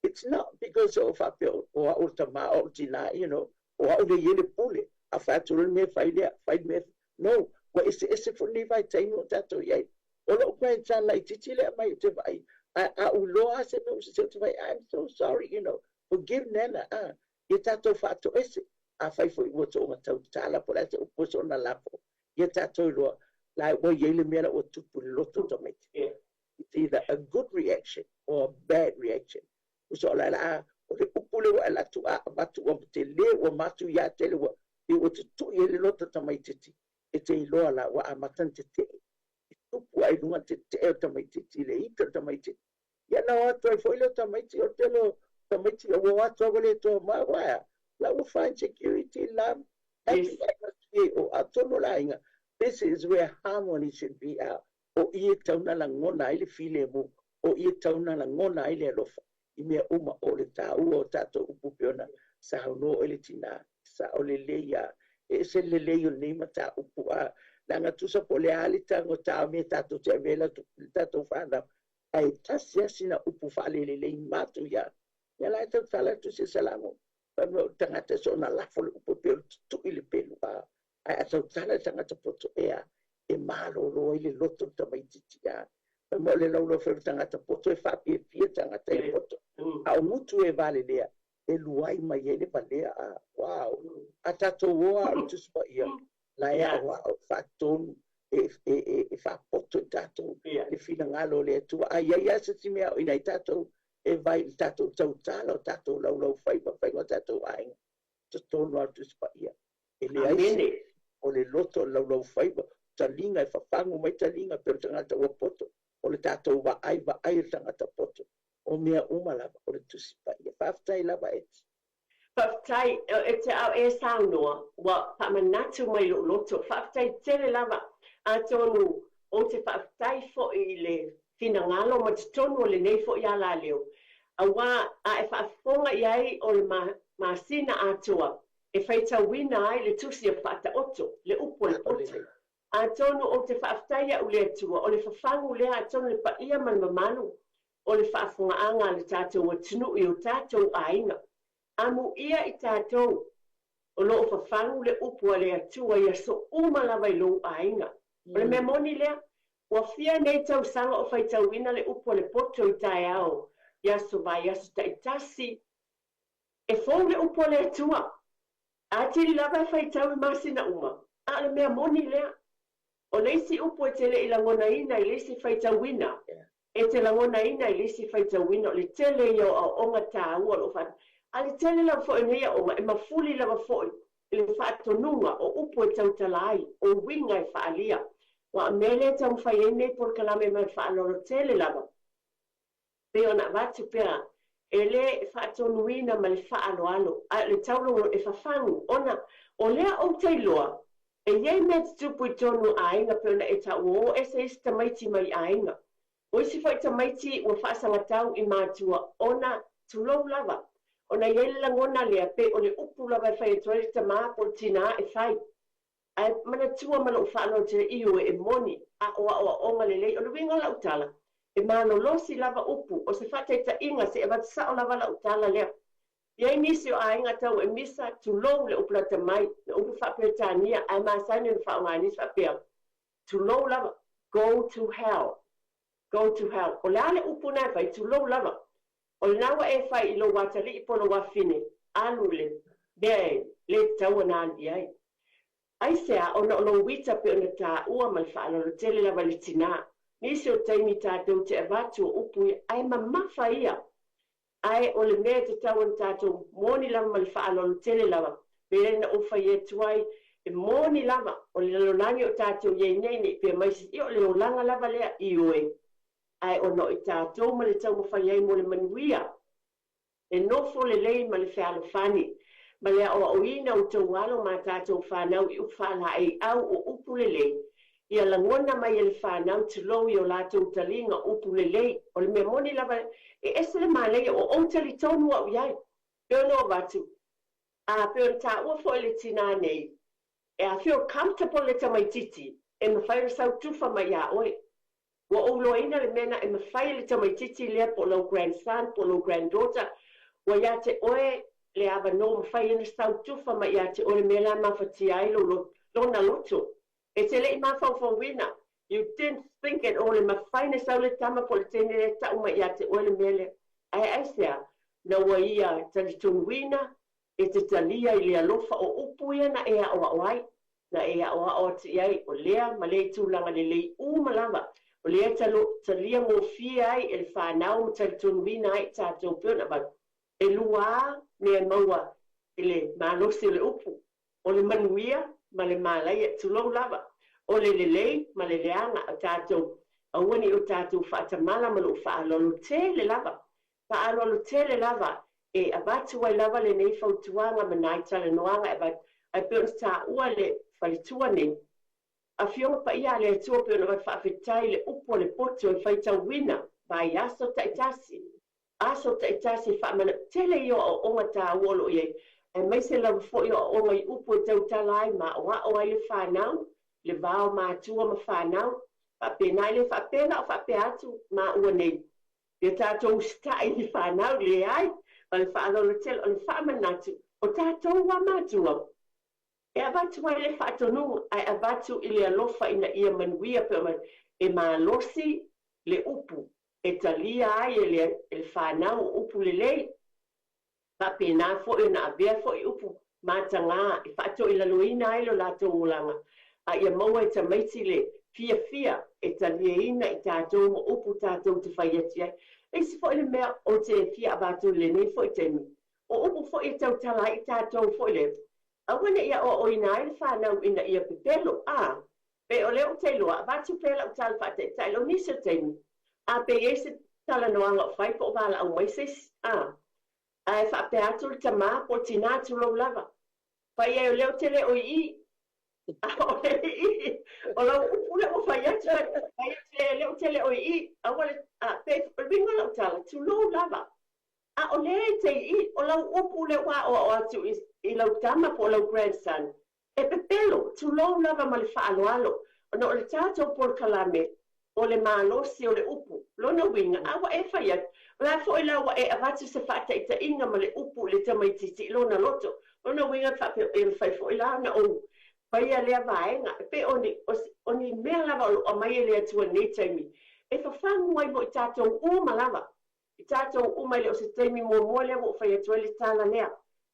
It's not because o faapea o au le tama o au le tina, you know, o au lea e i ai le pule, a fai atu loa le mea fai lea, fai le mea. No, ua eseese foi lenei vaitaimi o tatou i ai. O lou grandson laititi lea e aumai ou te vaai, a, a ou iloa lava se mea ua sese ou te vaai, I'm so sorry, you know, forgive Nana, ah, ia tatou faatoese. Afai foi ua soona tautala po o le a se upu ua soona lafo, ia tatou iloa la ua i ai le mea la ua tupu i le loto o tamaiti. It's either a good reaction or a bad reaction. Uso o la a, o le upu lea ua e alu atu a avatu ua tele ua matuia tele ua, pei ua tutui ai le loto o tamaititi. E te iloa la ua amata ona tete'e e tupu ae i luga le tete'e o le tamaitiiti i le ita o le tamaitiiti. Ia na o atu ai foi lea o tamaiti, o le tele o tamaiti ua o atu lava ua le toe omai, aua e a? La ua find security, love, happy atmosphere o atonu o le aiga. This is where harmony should be out. O i e tatau ona lagona ai le filemu, o i e tatau ona lagona ai le alofa i mea uma. O le taua o tatou upu pei ona saunoa oe le tinā, sao lelei lava. E ese le lelei o lenei mataupu, a leaga tusa po o le a le taugata o mea tatou te ave ai le tatou fanau, ae tasi lava sina upu faalelelei matuia. Ia la e tautala atu se Salamo, fai mai o le tagata soona lafo le upu e pei o le tutui le pelu, a ae a tautala le tagata poto ea e malolo ai le loto o le tamaitiiti. A fai mai o le laulau foi o le tagata poto e faapiapia tagata i le poto, a o gutu e valelea e luai mai ai le valea. A wow, a tatou o a o le Tusi Paia la e aoao faatonu e, e, e, e faapoto i tatou le finagalo o le Atua. A i ai lava se isi mea o ina i tatou e vai i le tatou tautala o tatou laulaufaiva faiga o tatou aiga, totonu lava o le Tusi Paia. E leai se o le loto o le laulaufaiva, taliga e fafagu mai taliga pei o le tagata ua poto, o le tatou vaai vaai o le tagata poto. O mea uma lava o le Tusi Paia. Faafetai lava Eti. Faafetai e te ao e saunoa, ua faamanatu mai lou loto. Faafetai tele lava. Atonu ou te faafetai foi i le finagalo ma totonu o lenei foi alaleo, aua a e faafofoga i ai o le masina atoa e faitauina ai le Tusi o Faataoto, le upu a le poto. Atonu ou te faafetai au i le Atua, o le fafagu lea, atonu le paia ma le mamalu o le faafogaaga a le tatou atunuu i o tatou aiga. Amuia i tatou o lo o fafagu le upu a le Atua i aso uma lava i lou aiga. O le mea moni lea, ua fia nei tausaga o faitauina le upu a le poto i taeao i aso vaiaso taitasi. E fou le upu a le Atua. Atili lava e faitau i masina uma, a o le mea moni lea. O le isi upu e te le i lagonaina i le isi faitauina, e te lagonaina i le isi faitauina, o le tele ia o aoaoga taua o lo o faatu. A le tele lava foi o nei aoga, e mafuli lava foi i le faatonuga o upu e tautala ai, o uiga e faaalia. Aua o mea lea e taumafai ai nei polokalame ma le faaaloalo tele lava, pei ona avatu pea, e le faatonuina ma le faaaloalo, a o le taulogo e fafagu, ona o lea ou te iloa, e i ai mea tutupu i totonu o aiga pei ona e taua, ua o ese isi tamaiti mai aiga. O isi foi tamaiti ua faasagatau i matua ona tulou lava, ona e i ai le lagona lea pei o le upu lava e fai atu ai le tamā po o le tinā e fai. Ae manatua ma lou faaaloalo tele, ioe, e moni, a o aoaoga lelei. O le uiga o lau tala, e malolosi lava upu, o se faataitaiga, se i avatu sao lava lau tala lea. E i ai nisi o aiga tau e misa, tulou le upu lata mai, le upu faa-Peretania, ae masani ona faaaoga e nisi faapea, tulou lava, go to hell, go to hell. O le a le upu lena e fai, tulou lava. O lena ua e fai i lou atalii po o lou afine, alu i le mea e le tatau ona alu i ai. Aisea? Ona o lou ita pei ona taua ma le faaaloalo tele lava i le tinā. Nisi o taimi tatou te avatu o upu ia, ae mamafa ia. Ae o le mea e tatau ona tatou moni lava ma le faaaloalo tele lava, mea lea na ou fai atu ai, e moni lava, o le lalolagi o tatou i ai nei, ne i pea mai se isi, ia o le olaga lava lea, ioe, ae ona o i tatou ma le taumafai ai mo le manuia, e nofo lelei ma le fealofani, ma le aoaoina o outou alo ma a tatou fanau i upu faalaeiau o upu lelei, ia lagona mai e le fanau tulou i o latou taliga upu lelei. O le mea moni lava, e ese le manaia, o ou talitonu au i ai, pei ona avatu, a pei ona taua foi e le tinā nei, e a feel comfortable le tamaitiiti, e mafai ona sau tufa mai ia oe. Ua ou iloaina le mea na e mafai e le tamaitiiti lea po o lou grandson po o lou granddaughter, ua ia te oe le avanoa mafai ai ona sau tufa mai ia te oe le mea la e mafatia ai lou lona loto. E te le i mafaufauina, you didn't think at all e mafai ona sau le tama po o le teine lea e tau mai ia te oe le mea lea. Ae aisea? Na ua ia talitonuina e te talia i le alofa o upu ia na e aʻoaʻo ai, na e aʻoaʻo atu i ai, o lea ma lea tulaga lelei uma lava, o lea e talia gofie ai e le fanau ma talitonuina ai i tatou pei ona avatu. E lua mea e maua i le malosi o le upu, o le manuia ma le malaia, tulou lava. O le lelei ma le leaga o tatou, aua ne i o tatou faatamala ma lou faaaloalo tele lava, faaaloalo tele lava e avatu ai lava lenei fautuaga ma nai talanoaga e avatu. Ae pei ona taua le faletua nei, Afioga Paia a le Atua, pei ona avatu faafetai i le upu a le poto e faitauina vaiaso taitasi, aso taitasi e faamana tele ia o aoaoga taua o lo o i ai, aemaise lava foi o aoaoga i upu e tautala ai ma aoao ai le fanau, le va o matua ma fanau. Faapena, e le faapea la o faapea atu maua nei, ia tatou usitai i fanau, leai, ma le faaaloalo tele, o le faamanatu, o tatou a matua, e avatu ai le faatonuga, ae avatu i le alofa ina ia manuia, pe e malosi le upu e talia ai e le fanau o upu lelei. Faapena foi ona avea foi upu matagā e faatoilaloina ai lo latou olaga, a ia maua e tamaiti le fiafia e taliaina i tatou ma upu tatou te fai atu ai. E isi foi le mea ou te fia avatu i lenei foi taimi, o upu foi e tautala ai i tatou foi lea, aua ne i aoaoina ai le fanau ina ia pepelo, a pe o lea ou te iloa, avatu pea lau tala faataitai o nisi o taimi, a pe i ai se talanoaga o fai po o valaau mai se isi, a ae faapea atu le tamā po o le tinā tulou lava, fai ai o lea ou te le o i i, a o le i o lau upu lea ua fai atu, fai atu le lea ou te le o i i, aua le, a pe o le uiga o lau tala, tulou lava, a o lea e te i i, o lau upu lea ua aoao atu i lau tama po o lau grandson, e pepelo, tulou lava ma le faaaloalo, ona o le tatou polokalame, o le malosi o le upu. Lona uiga, a ua e fai atu, o le a foi la ua e avatu se faataitaiga ma le upu i le tamaitiiti i lona loto. Lona uiga e faapea, e mafai foi la ona ou faia lea vaega. E pei o ni, o ni mea lava o lo o aumai e le Atua i lenei taimi, e fafagu ai mo i tatou uma lava. I tatou uma, e le o se taimi muamua lea ua ou fai atu ai le tala lea.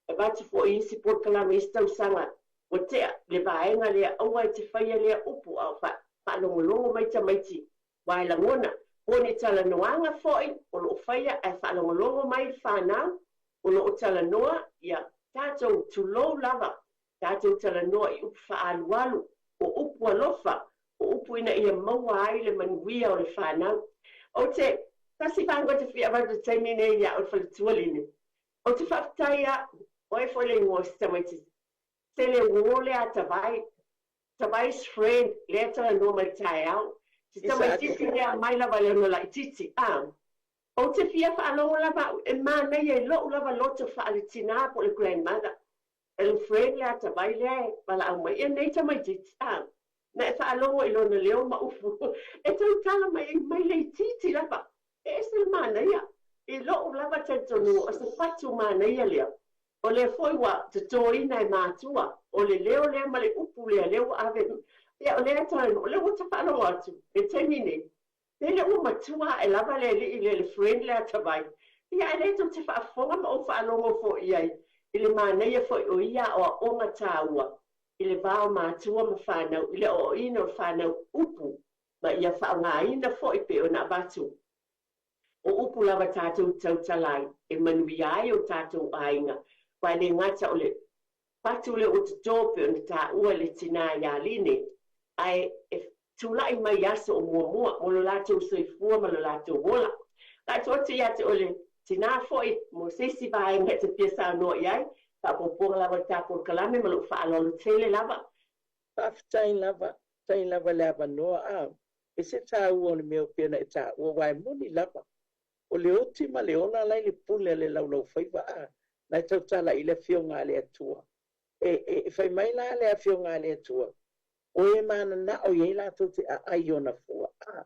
E avatu foi i isi polokalame i isi tausaga ua tea le vaega lea, aua e te faia lea upu a o faalogologo mai tamaiti aua e lagona. Po o ni talanoaga foi o lo o faia ae faalogologo mai le fanau o lo o talanoa, ia tatou tulou lava, tatou talanoa i upu faaalualu, o upu alofa, o upu ina ia maua ai le manuia o le fanau. Ou te, tasi vaega ou te fia avatu i le taimi nei ia au le faletua Line, ou te faafetai a, o ai foi le igoa o si tamaiti, se le uo lea a Tavai, Tavai's friend, lea e talanoa mai i le taeao, si tamaitiiti lea mai lava i lona laitiiti, a. Ou te fia faalogo lava au, e manaia i lou lava loto faale-tinā po o le grandmother, e le friend lea a Tavai lea e valaau mai, ia nei tamaitiiti, a. Na e faalogo i lona leo ma upu e tautala mai ai mai le itiiti lava. E ese le manaia. I lou lava talitonuga, o se fatu manaia lea. O lea foi ua totoina e matua, o le leo lea ma le upu lea, lea ua ave, ia o lea e talanoa, o lea ua ta faalogo atu i le taimi nei, lele ua matua ae lava le alii lea, le friend lea a Tavai. Ia ae lea tou te faafofoga ma ou faalogo foi i ai i le manaia foi o ia aoaoga taua i le va o matua ma fanau, i le aoaoina o fanau upu ma ia faaaogaina foi pei ona avatu. O upu lava tatou tautala ai e manuia ai o tatou aiga, aua e le gata o le fatu lea ua toto pei ona taua e le tinā ia Line, ae e tulai mai i aso o muamua mo lo latou soifua ma lo latou ola. O le a tuu atu ia te oe le tinā foi mo se isi vaega e te fia saunoa i ai, faaopoopoga lava i le ta polokalame ma lou faaaloalo tele lava. Faafetai lava, faafetai lava i le avanoa. A, e se taua o le mea o pei ona e taua, aua e moni lava, o le oti ma le ola la i le pule a le laulaufaiva, a, na e tautala i le Afioga a le Atua. E, e, e fai mai la le Afioga a le Atua, o e mananao i ai latou te aai i ona fua, a,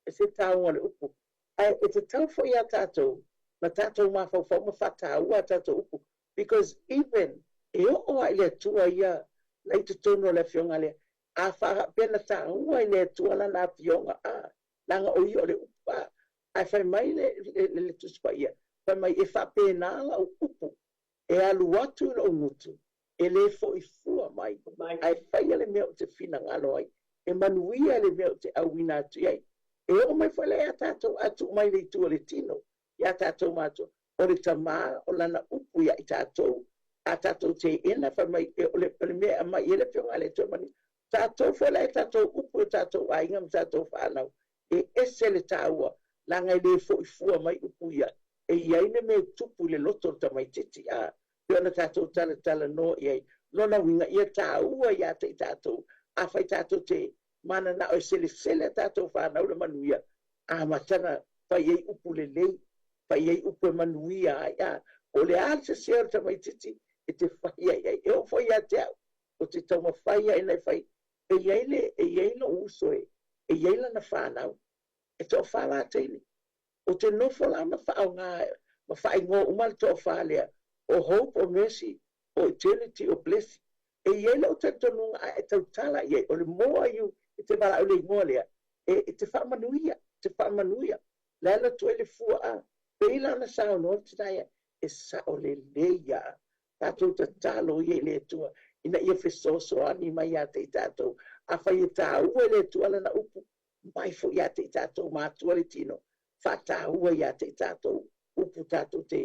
e se taua o le upu. Ae e tatau foi iā tatou na tatou mafaufau ma faataua a tatou upu, because even e oo lava i le Atua ia la i totonu o le Afioga lea, a faapea na taua i le Atua lana Afioga, a, leaga o ia o le upu, a. Ae fai mai le, le, le, le Tusi Paia, fai mai e faapena lau upu e alu atu i lou gutu, e lē foʻi fua mai, ae faia le mea ou te finagalo ai, e manuia le mea ou te auina atu i ai. E oo mai foi la iā tatou, a tuu mai i le itu o le tino, iā tatou matua, o le tamā, o lana upu iā i tatou, a tatou teena, fai mai, o le, o le mea e aumai ai le Afioga a le Atua e manuia. Tatou foi la e tatou upu i o tatou aiga ma tatou fanau, e ese le taua, leaga e le foi fua mai upu ia. E i ai le mea e tupu i le loto o le tamaitiiti, a pei ona tatou talatalanoa i ai. Lona uiga, ia taua ia te i tatou, afai tatou te mananao e selesele a tatou fanau le manuia, amata ona fai ai upu lelei, fai ai upu e manuia ai. A o le a le sese o le tamaitiiti e te fai ai ai. E oo foi ia te au, ou te taumafai ai ina fai. E i ai le, e i ai lou uso e, e i ai lana fanau, e toafa lateine. Ou te nofo la ma faaaoga ma faaigoa uma le toafa lea, o Hope, o Mercy, o Eternity, o Blessing. E i ai lou talitonuga a e tautala i ai, o le more you e te valaau i le igoa lea, e, e te faamanuia, te faamanuia. Le ala atu ai le fua a. Pei la ona saunoa le tina ia, e sao lelei ia. Tatou tatalo ia i le Atua ina ia fesoasoani mai ia te i tatou. Afai e taua i le Atua lana upu, mai foi ia te i tatou matua le tino, faataua ia te i tatou upu tatou te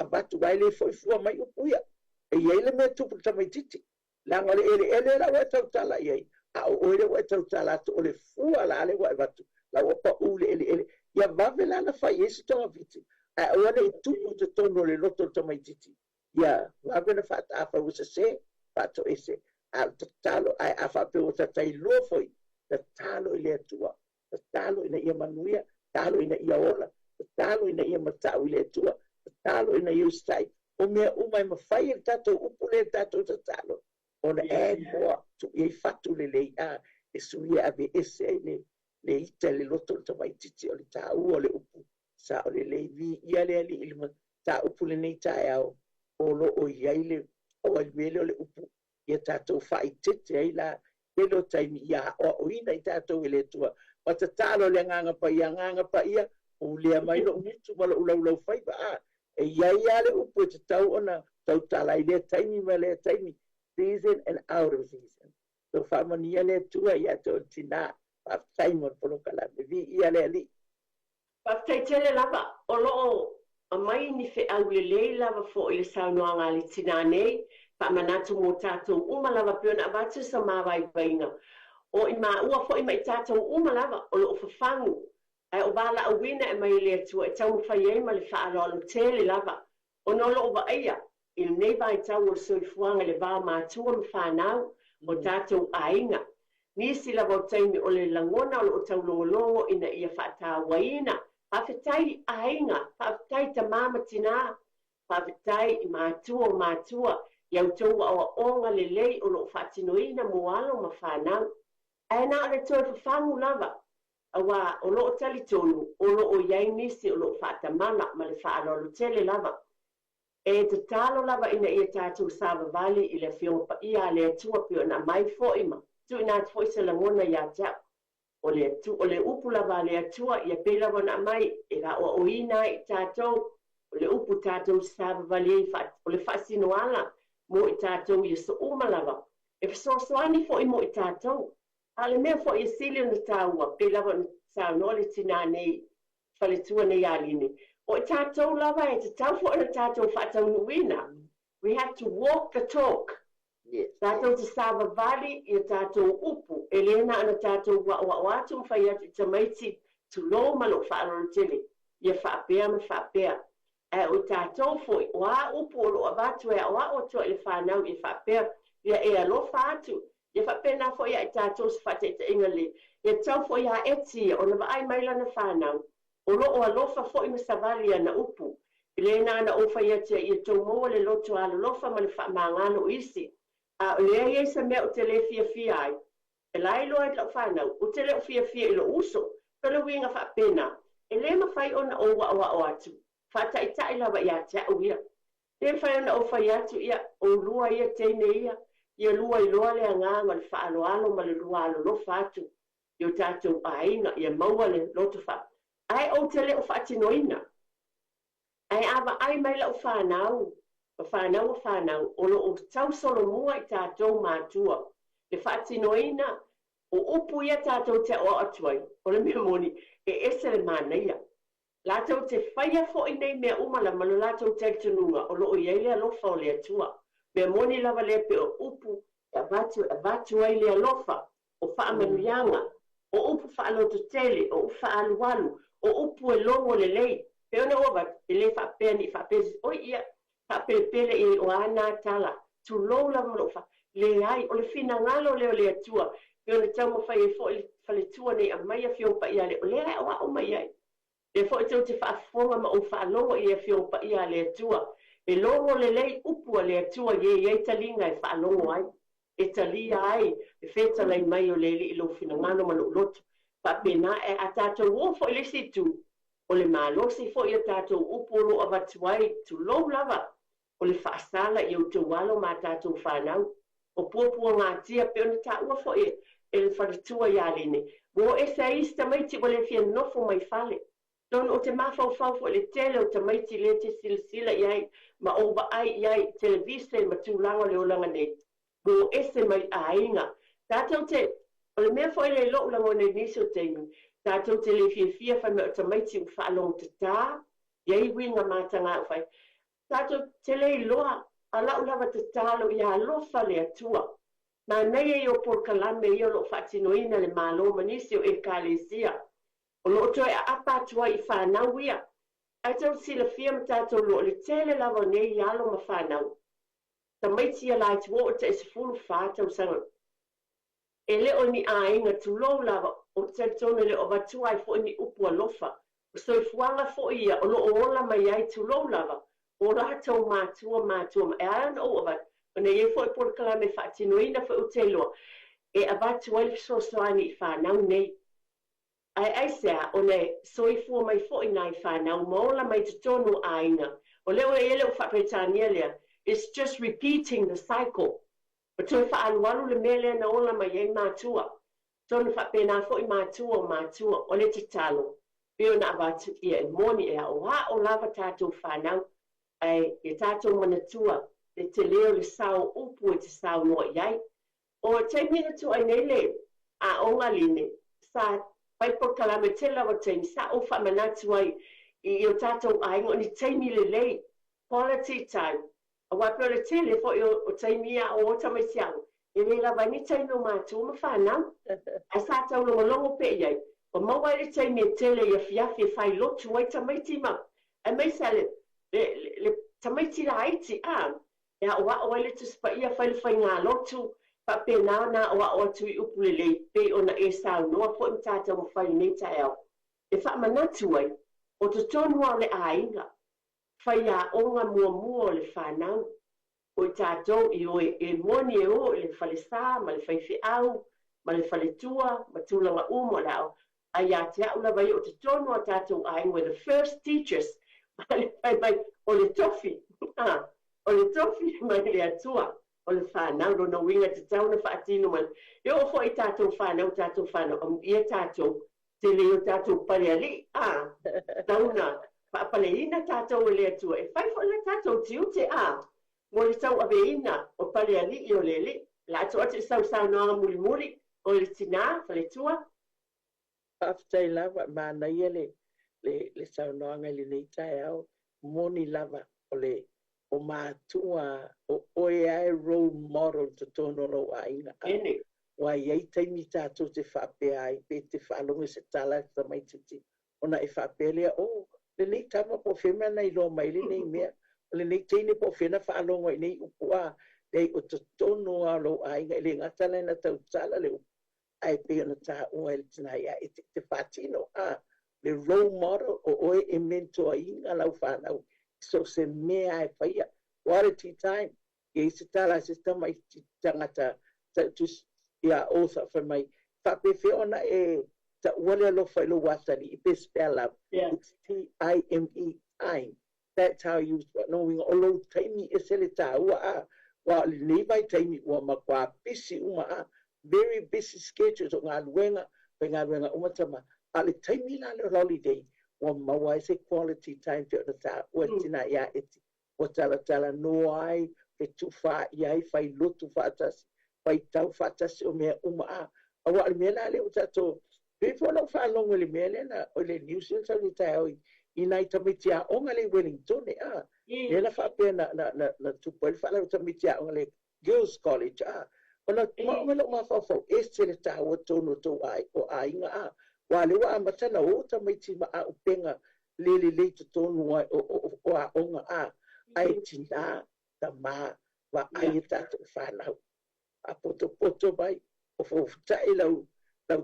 avatu, aua e le foi fua mai upu ia. E i ai le mea e tupu i le tamaitiiti, leaga o le eleele la ua e tautala i ai, a o oe lea ua e tautala atu, o le fua la lea ua e avatu, la ua pau le eleele. Ia vave la ona fai i ai se togafiti, ae aua ne i tupu i totonu o le loto o le tamaitiiti. Ia vave ona faataafai ua sese, faatoese. A o le tatalo, ae a faapea ua tatailua foi, tatalo i le Atua, tatalo ina ia manuia, tatalo ina ia ola, tatalo ina ia matau i le Atua, tatalo ina ia usitai. O mea uma e mafai e le tatou upu lea le tatou tatalo, ona add more, tuu i ai fatu lelei, a e sui e aveese ai le, le ita i le loto o le tamaitiiti, o le taua o le upu sao lelei. Viia le Alii i le mataupu lenei taeao, o lo o i ai le aualuele lea o le upu ia tatou faaeteete ai la tele o taimi ia aoaoina i tatou e le Atua. Ma tatalo le Agaga Paia, Agaga Paia, pulea mai lou gutu ma lou laulaufaiva. A, e i ai lava le upu e tatau ona tautala i lea taimi ma lea taimi, season and out of season. So faamanuia le Atua ia te oe le tina. Faafetai mo le polokalame. Viia le Alii. Faafetai tele lava. O lo o aumai ni feau lelei lava foi i le saunoaga a le tinā nei, faamanatu mo tatou uma lava pei ona avatu sa mavaivaiga. O i maua foi ma i tatou uma lava o lo o fafagu, ae o valaauina e aumai e le Atua e taumafai ai ma le faaaloalo tele lava ona o lo o vaaia i lenei vaitau o le soifuaga i le va o matua ma fanau o tatou aiga. Nisi lava o taimi o le lagona o lo o taulogologo ina ia faatauaina. Faafetai i aiga, faafetai i tama ma tina, faafetai i matua o matua i a outou aoaoga lelei o lo o faatinoina mo alo ma fanau. Ae na o le toe fafagu lava, aua o lo o talitonu o lo o i ai nisi o lo o faatamala ma le faaaloalo tele lava. E tatalo lava ina ia tatou savavali i le Afioga Paia a le Atua pei ona aumai foi ma tuuina atu foi se lagona ia te au. O le o le upu lava a le Atua ia pei lava ona aumai e aoaoina ai i tatou, o le upu tatou te savavali ai fa, o le faasinoala mo i tatou i aso uma lava, e fesoasoani foi mo i tatou. A o le mea foi e sili ona taua, pei lava ona saunoa le tinā nei faletua nei Aline, o i tatou lava e tatau foi ona tatou faataunuuina. We have to walk the talk. Yes. Tatou te savavali i a tatou upu, e le na ona tatou aoao atu ma fai atu i tamaiti, tulou ma lou faaaloalo tele, ia faapea ma faapea. Ae o i tatou foi, o a upu o lo o avatu e aoao atu ai i le fanau ia faapea, ia e alofa atu, ia faapena foi ia i tatou se faataitaiga lelei, ia tatau foi ia Eti ia ona vaai mai lana fanau, o lo o alofa foi ma savali i ana upu. E le na ona ou fai atu ia tou maua le loto alolofa ma le faamagalo o isi, a o leai ai se mea ou te le fiafia ai, e la iloa ai lau fanau, ou te le o fiafia i lou uso. O le uiga faapena, e le mafai ona ou aoao atu, faataitai lava ia te au ia. E le mafai ona ou fai atu, ia, oulua ia teine ia, ia lua iloa le agaga o le faaaloalo ma le lua alolofa atu i o tatou aiga, ia maua le loto faa. Ae ou te le o faatinoina. Ae a vaai mai lau fanau, ma fanau a fanau, o lo o tausolomua i tatou matua le faatinoina o upu ia tatou te aoao atu ai, o le mea moni, e ese le manaia. Latou te faia foi nei mea uma lava ma lo latou talitonuga o lo o i ai le alofa o le Atua. Mea moni lava lea pei o upu e avatu e avatu ai le alofa. O faamanuiaga, o upu faalototele, o upu faaalualu, o upu e logo lelei. Pei ona ou avatu, e le faapea ne i faapea se isi, oi ia, faapelepele i ai o a na tala, tulou lava ma lou fa, leai, o le finagalo lea o le Atua, pei ona taumafai ai foi le faletua nei aumai Afioga Paia a le, o lea e aoao mai ai. Lea foi tou te faafofoga ma ou faalogo i Afioga Paia a le Atua, e logo lelei upu a le Atua i e i ai taliga e faalogo ai, e talia ai le fetalai mai o le Alii i lou finagalo ma lou loto. Faapena, ae a tatou o foi i le isi itu, o le malosi foi o tatou upu o lo o avatu ai, tulou lava, o le faasala i outou alo ma a tatou fanau. O puapuagatia, pei ona taua foi e le faletua ia Line, ua o ese ai isi tamaiti ua le fia nofo mai fale. Atonu ou te mafaufau foi i le tele o tamaiti lea te silasila i ai ma ou vaai i ai i televise ma tulaga o le olaga nei, ua o ese mai aiga. Tatou te, o le mea foi lea i lou lagona i nisi o taimi, tatou te le fiafia fai mai o tamaiti ua faalogotatā, i ai uiga mataga ua fai. Tatou te le iloa, a lau lava tatalo ia alofa le Atua. Manaia ia o polokalame ia o lo o faatinoina e le Malo ma nisi o Ekalesia, o lo o toe aapa atu ai i fanau ia. Ae tou te silafia ma tatou iloa o le tele lava o nei alo ma fanau, tamaiti ia laiti ua oo i le tai 14 tausaga, E le o ni aiga, tulou lava, ou te talitonu e le o avatua ai foi ni upu alofa. O soifuaga foi ia o lo o ola mai ai, tulou lava, o latou matua, matua ma. E ala ona ou avatu, ona e i ai foi polokalame faatinoina foi ou te iloa, e avatu ai le fesoasoani i fanau nei. Ae aisea, ona e soifua mai foi nai fanau ma ola mai totonu o aiga. O lea ua i ai le upu faa-Peretania lea, it's just repeating the cycle. Ua toe faaalualu le mea lea na ola mai ai matua. Atonu faapena foi matua o matua. O le tatalo, pei ona avatu, ia e moni e aoao lava tatou fanau, ae ia tatou manatua le tele o le sao o upu e te saunoa i ai. O taimi na tuai nei le aoga line, sa fai polokalame tele lava o taimi, sa ou faamanatu ai i o tatou aiga o ni taimi lelei, quality time, Aua pei o le tele foi o taimi ia o tamaiti aoga, e le lava ai ni taimi o matua ma fanau. Ae sa taulogologo pea i ai, ua maua ai le taimi e tele i afiafi e fai lotu ai tamaiti ma, aemaise lava le, le tamaiti laiti, a, e aoao ai le Tusi Paia, fai le faigalotu, faapena ona aoao atu i upu lelei, pei ona e saunoa foi ma ta taumafai i lenei taeao, e faamanatu ai, o totonu lava o le aiga, Faiaoga muamua o le fanau, o i tatou i o e moni e o i le falesa ma le faifeau ma le faletua ma tulaga uma o le aoga, ae ia te au lava ia o totonu o tatou aiga we're the first teachers fai mai o le tofi a o le tofi mai le Atua o le fanau lona uiga e tatau ona faatino mai e oo foi i tatou fanau tatou fanau amuia tatou tele o tatou palealii a tatau ona faapaleina tatou e le Atua e fai foi le tatou tiute a mo le tauaveina o palealii o le Alii. O le a tuu atu i sau saunoaga mulimuli o le tinā, faletua. Faafetai lava, manaia le le le saunoaga i lenei taeao, moni lava o le o matua o oe lava e role model i totonu o lou aiga. Ene. Aua e i ai taimi tatou te faapea ai pe te faalogo i se tala a le tamaitiiti ona e faapea lea, oh, lenei tama po o fea mea na iloa mai ai lenei mea, o lenei teine po o fea na faalogo ai i nei upu, a, leai, o totonu lava o lou aiga, e le gata la ina tautala le upu, ae pei ona taua e le tina ia e te faatino, a, le role model o oe e mentor ina lau fanau i so o se mea e faia, quality time, e i ai se tala a se tamaiti tagata tautusi ia author fai mai, faapefea ona e taua le alofa i lou atalii pe spell out, it's T-I-M-E, time. That's how you, lona uiga o lou taimi ese le taua a, aua o lenei vaitaimi ua matua pisi uma a, very busy schedules o galuega, faigaluega uma tama, a o le taimi la lea o le holiday ua maua ai se quality time pei ona taua e le tina ia Eti. Ua talatalanoa ai, fetufaai ai, fai lotu faatasi, faitau faatasi o mea uma a. Aua o le mea la lea ua tatou, pei foi ona ou faalogo i le mea lea na, o le news lea na sau i le taeao i, i nai tamaiti aoga lea i Wellingtone a, lea na faapea na, na, na, na tupu ai le faalavelave tamaiti aoga le Girls College a. Ona o au ma lou mafaufau, e ese le taua tonu o tou o aiga a. Ua lea ua amata ona o tamaiti ma auupega le lelei totonu o aoga a. Ae tinā, tamā, vaai e tatou fanau. A potopoto mai, o fofota'i lau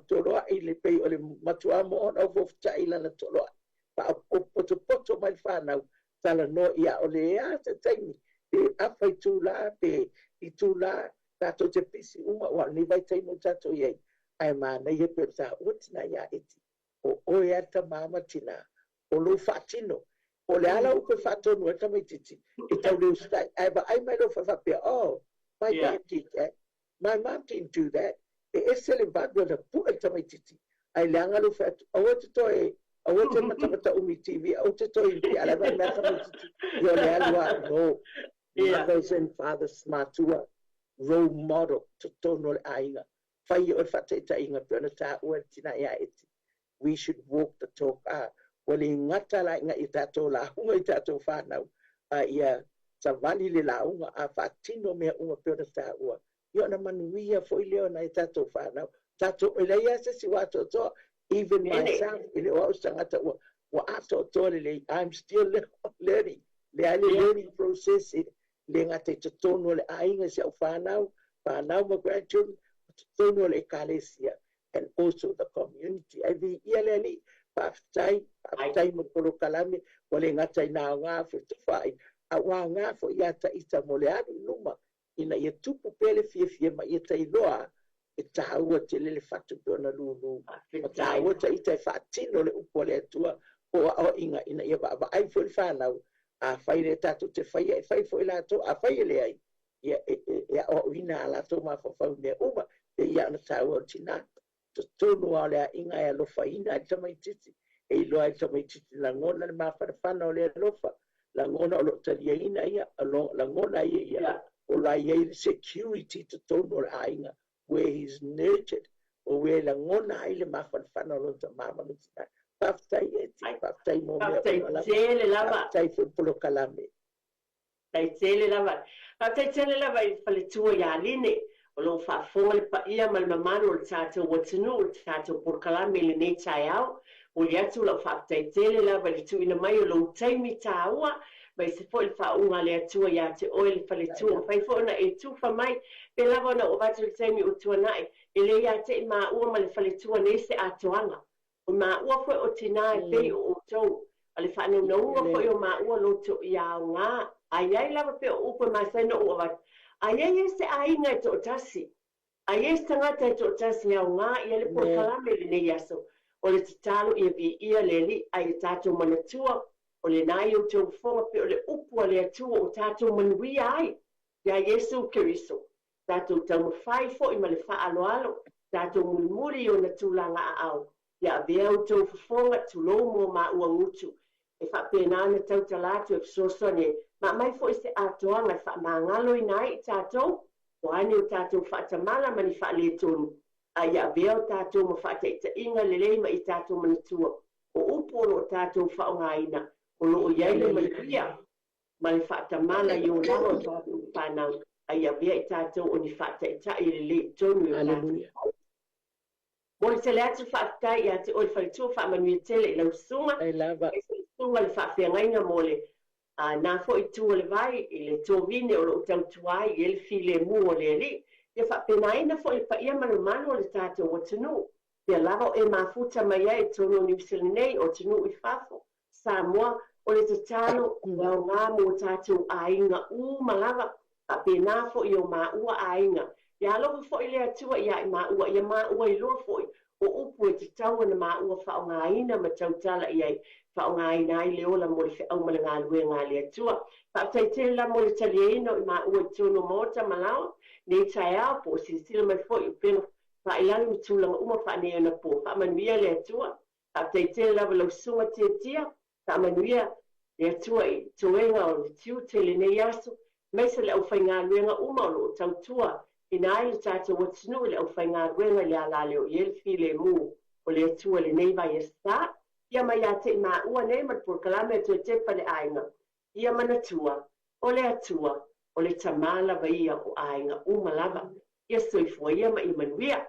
toloa'i le pei o le matuā mo'o ona o fofota'i lana toloa'i. Faapotopoto mai le fanau, talanoa ia o le a se taimi, pe afa itulā, pe itulā, tatou te pisi uma ua lenei vaitaimi o tatou i ai. Ae manaia pe o le taua tina ia Eti. O oe a tamā ma tinā, o lou faatino. O le ala upu e faatonu ai tamaitiiti, e tau le usitai. Ae vaai mai lou faapea, "Oh, my dad did that. My mom didn't do that." E ese le vave ona pu'e le tamaitiiti. Ae leaga lou fai atu, aua te toe, aua te matamata umi TV, aua te toe i ala vai mea tamaitiiti. Ia o le alu a, no. Mothers and fathers matua, role model, totonu o le aiga. Fai o le faataitaiga pe ona taua le tina ia Eti. We should walk the talk. A, ua le gata la inga i tatou lauga i tatou whānau. A ia savali le lauga a faatino mea uma pe ona taua. Ia ona manuia foi lea ona e tatou whānau. Tatou e leai se si ua atoatoa, even myself, i le o au se tagata ua atoatoa lelei. I'm still learning. Le ai le learning process e le gata i totonu o le aiga si au whānau, whānau ma grandchildren, totonu o le ekalesia, and also the community. Ai viia le Alii, faafetai, faafetai mo le polokalame, ua le gata i na aoga fetufaai, a ua aoga foi ia ta'ita mo le alu i luma, ina ia tupu pea le fiafia ma ia tailoa e taua tele le fatu pe ona lūlū. Ma taua ta'ita e faatino le upu a le Atua o aoa'iga ina ia vaavaai foi le fanau, a fai le tatou te faia e fai foi latou, a fai e leai, ia e aoaoina a latou mafaufau i mea uma, e ia ona taua o le tinā. Totonu lava o le aiga e alofaina ai le tamaitiiti, e iloa ai le tamaitiiti lagona le mafanafana o le alofa, lagona o loo taliaina ia, lagona ia ia, o la i ai le security totonu o le aiga, where he's nurtured, o where lagona ai le mafanafana o lona tamā ma lona tinā. Faafetai Eti, faafetai mo mea Faafetai uma lava. tele lava. Faafetai foi polokalame. Faafetai tele lava. Faafetai tele lava i le faletua ia Line, o loo faafofoga le paia ma le mamalu o le tatou atunuu o le tatou polokalame i lenei taeao. Momoli atu lau faafetai tele lava i le tuuina mai o lou taimi taua, ma se foi le faauuga a le Atua ia te oe le faletua. Mafai foi ona e tufa mai, pe lava ona ou avatu le taimi ua tuanai, e le ia te i maua ma le faletua nei se atoaga. O maua foi o tinā e pei o outou. A le faanaunauga foi o maua loto ia aoga. A iai lava pe o upu e masani ona ou avatu. A iai e se aiga e toatasi. A iai se tagata e toatasi e aoga ia le polokalame lenei aso. O le tatalo ia viia le Alii a ia tatou manatua o lena i outou fofoga pe o le upu a le Atua o tatou manuia ai ia Iesu Keriso. Tatou taumafai foi ma le faaaloalo, tatou mulimuli i ona tulaga aao. Ia avea outou fofoga, tulou mo maua gutu. E faapena ona tautala atu e fesoasoani ai, ma aumai foi se atoaga e faamagaloina ai i tatou, o a ni o tatou faatamala ma ni faaletonu, a ia avea o tatou ma faataitaiga lelei ma i tatou manatua, o upu o loo tatou faaaogaina, o loo i ai le manuia ma le faatamala i o lava o tatou fanau, a ia avea i tatou o ni faataitai lelei i tonu i o tatou. Hallelujah. Mo le tele atu faafetai ia te oe faletua, faamanuia tele i lau susuga. Ai lava. E se susuga le faafeagaiga mo le nā foi itu o le vai i le tovine o loo tautua ai i ai le filemu o le Alii. Ia faapenaina foi le paia ma le mamalu o le tatou atunuu. Pea lava o e mafuta mai ai i totonu o Niu Sila nei, o atunuu i fafo, Samoa, o le tatalo e aoga mo tatou aiga uma lava, faapena foi o maua aiga. Ia alofa foi le Atua ia i maua, ia maua iloa foi o upu e tatau ona maua faaaogaina ma tautala i ai, faaaogaina ai le ola mo le feau ma le galuega a le Atua. Faafetai tele la mo le taliaina o i maua i totonu o maota ma laoa, nei taeao po o silasila mai foi i upega faailagi ma tulaga uma faaneionapo. Faamanuia le Atua. Faafetai tele lava lau susuga Tiatia, faamanuia le Atua i toega o le tiute lenei aso, aemaise le aufaigaluega uma o loo tautua ina ai le tatou atunuu i le aufaigaluega i le ala lea o i ai le filemu o le Atua lenei vaiaso. Ia mai ia te i maua nei ma le polokalame a Toe Tepa le Aiga, ia manatua, o le Atua, o le tamā lava ia o aiga uma lava. Ia soifua ia ma ia manuia.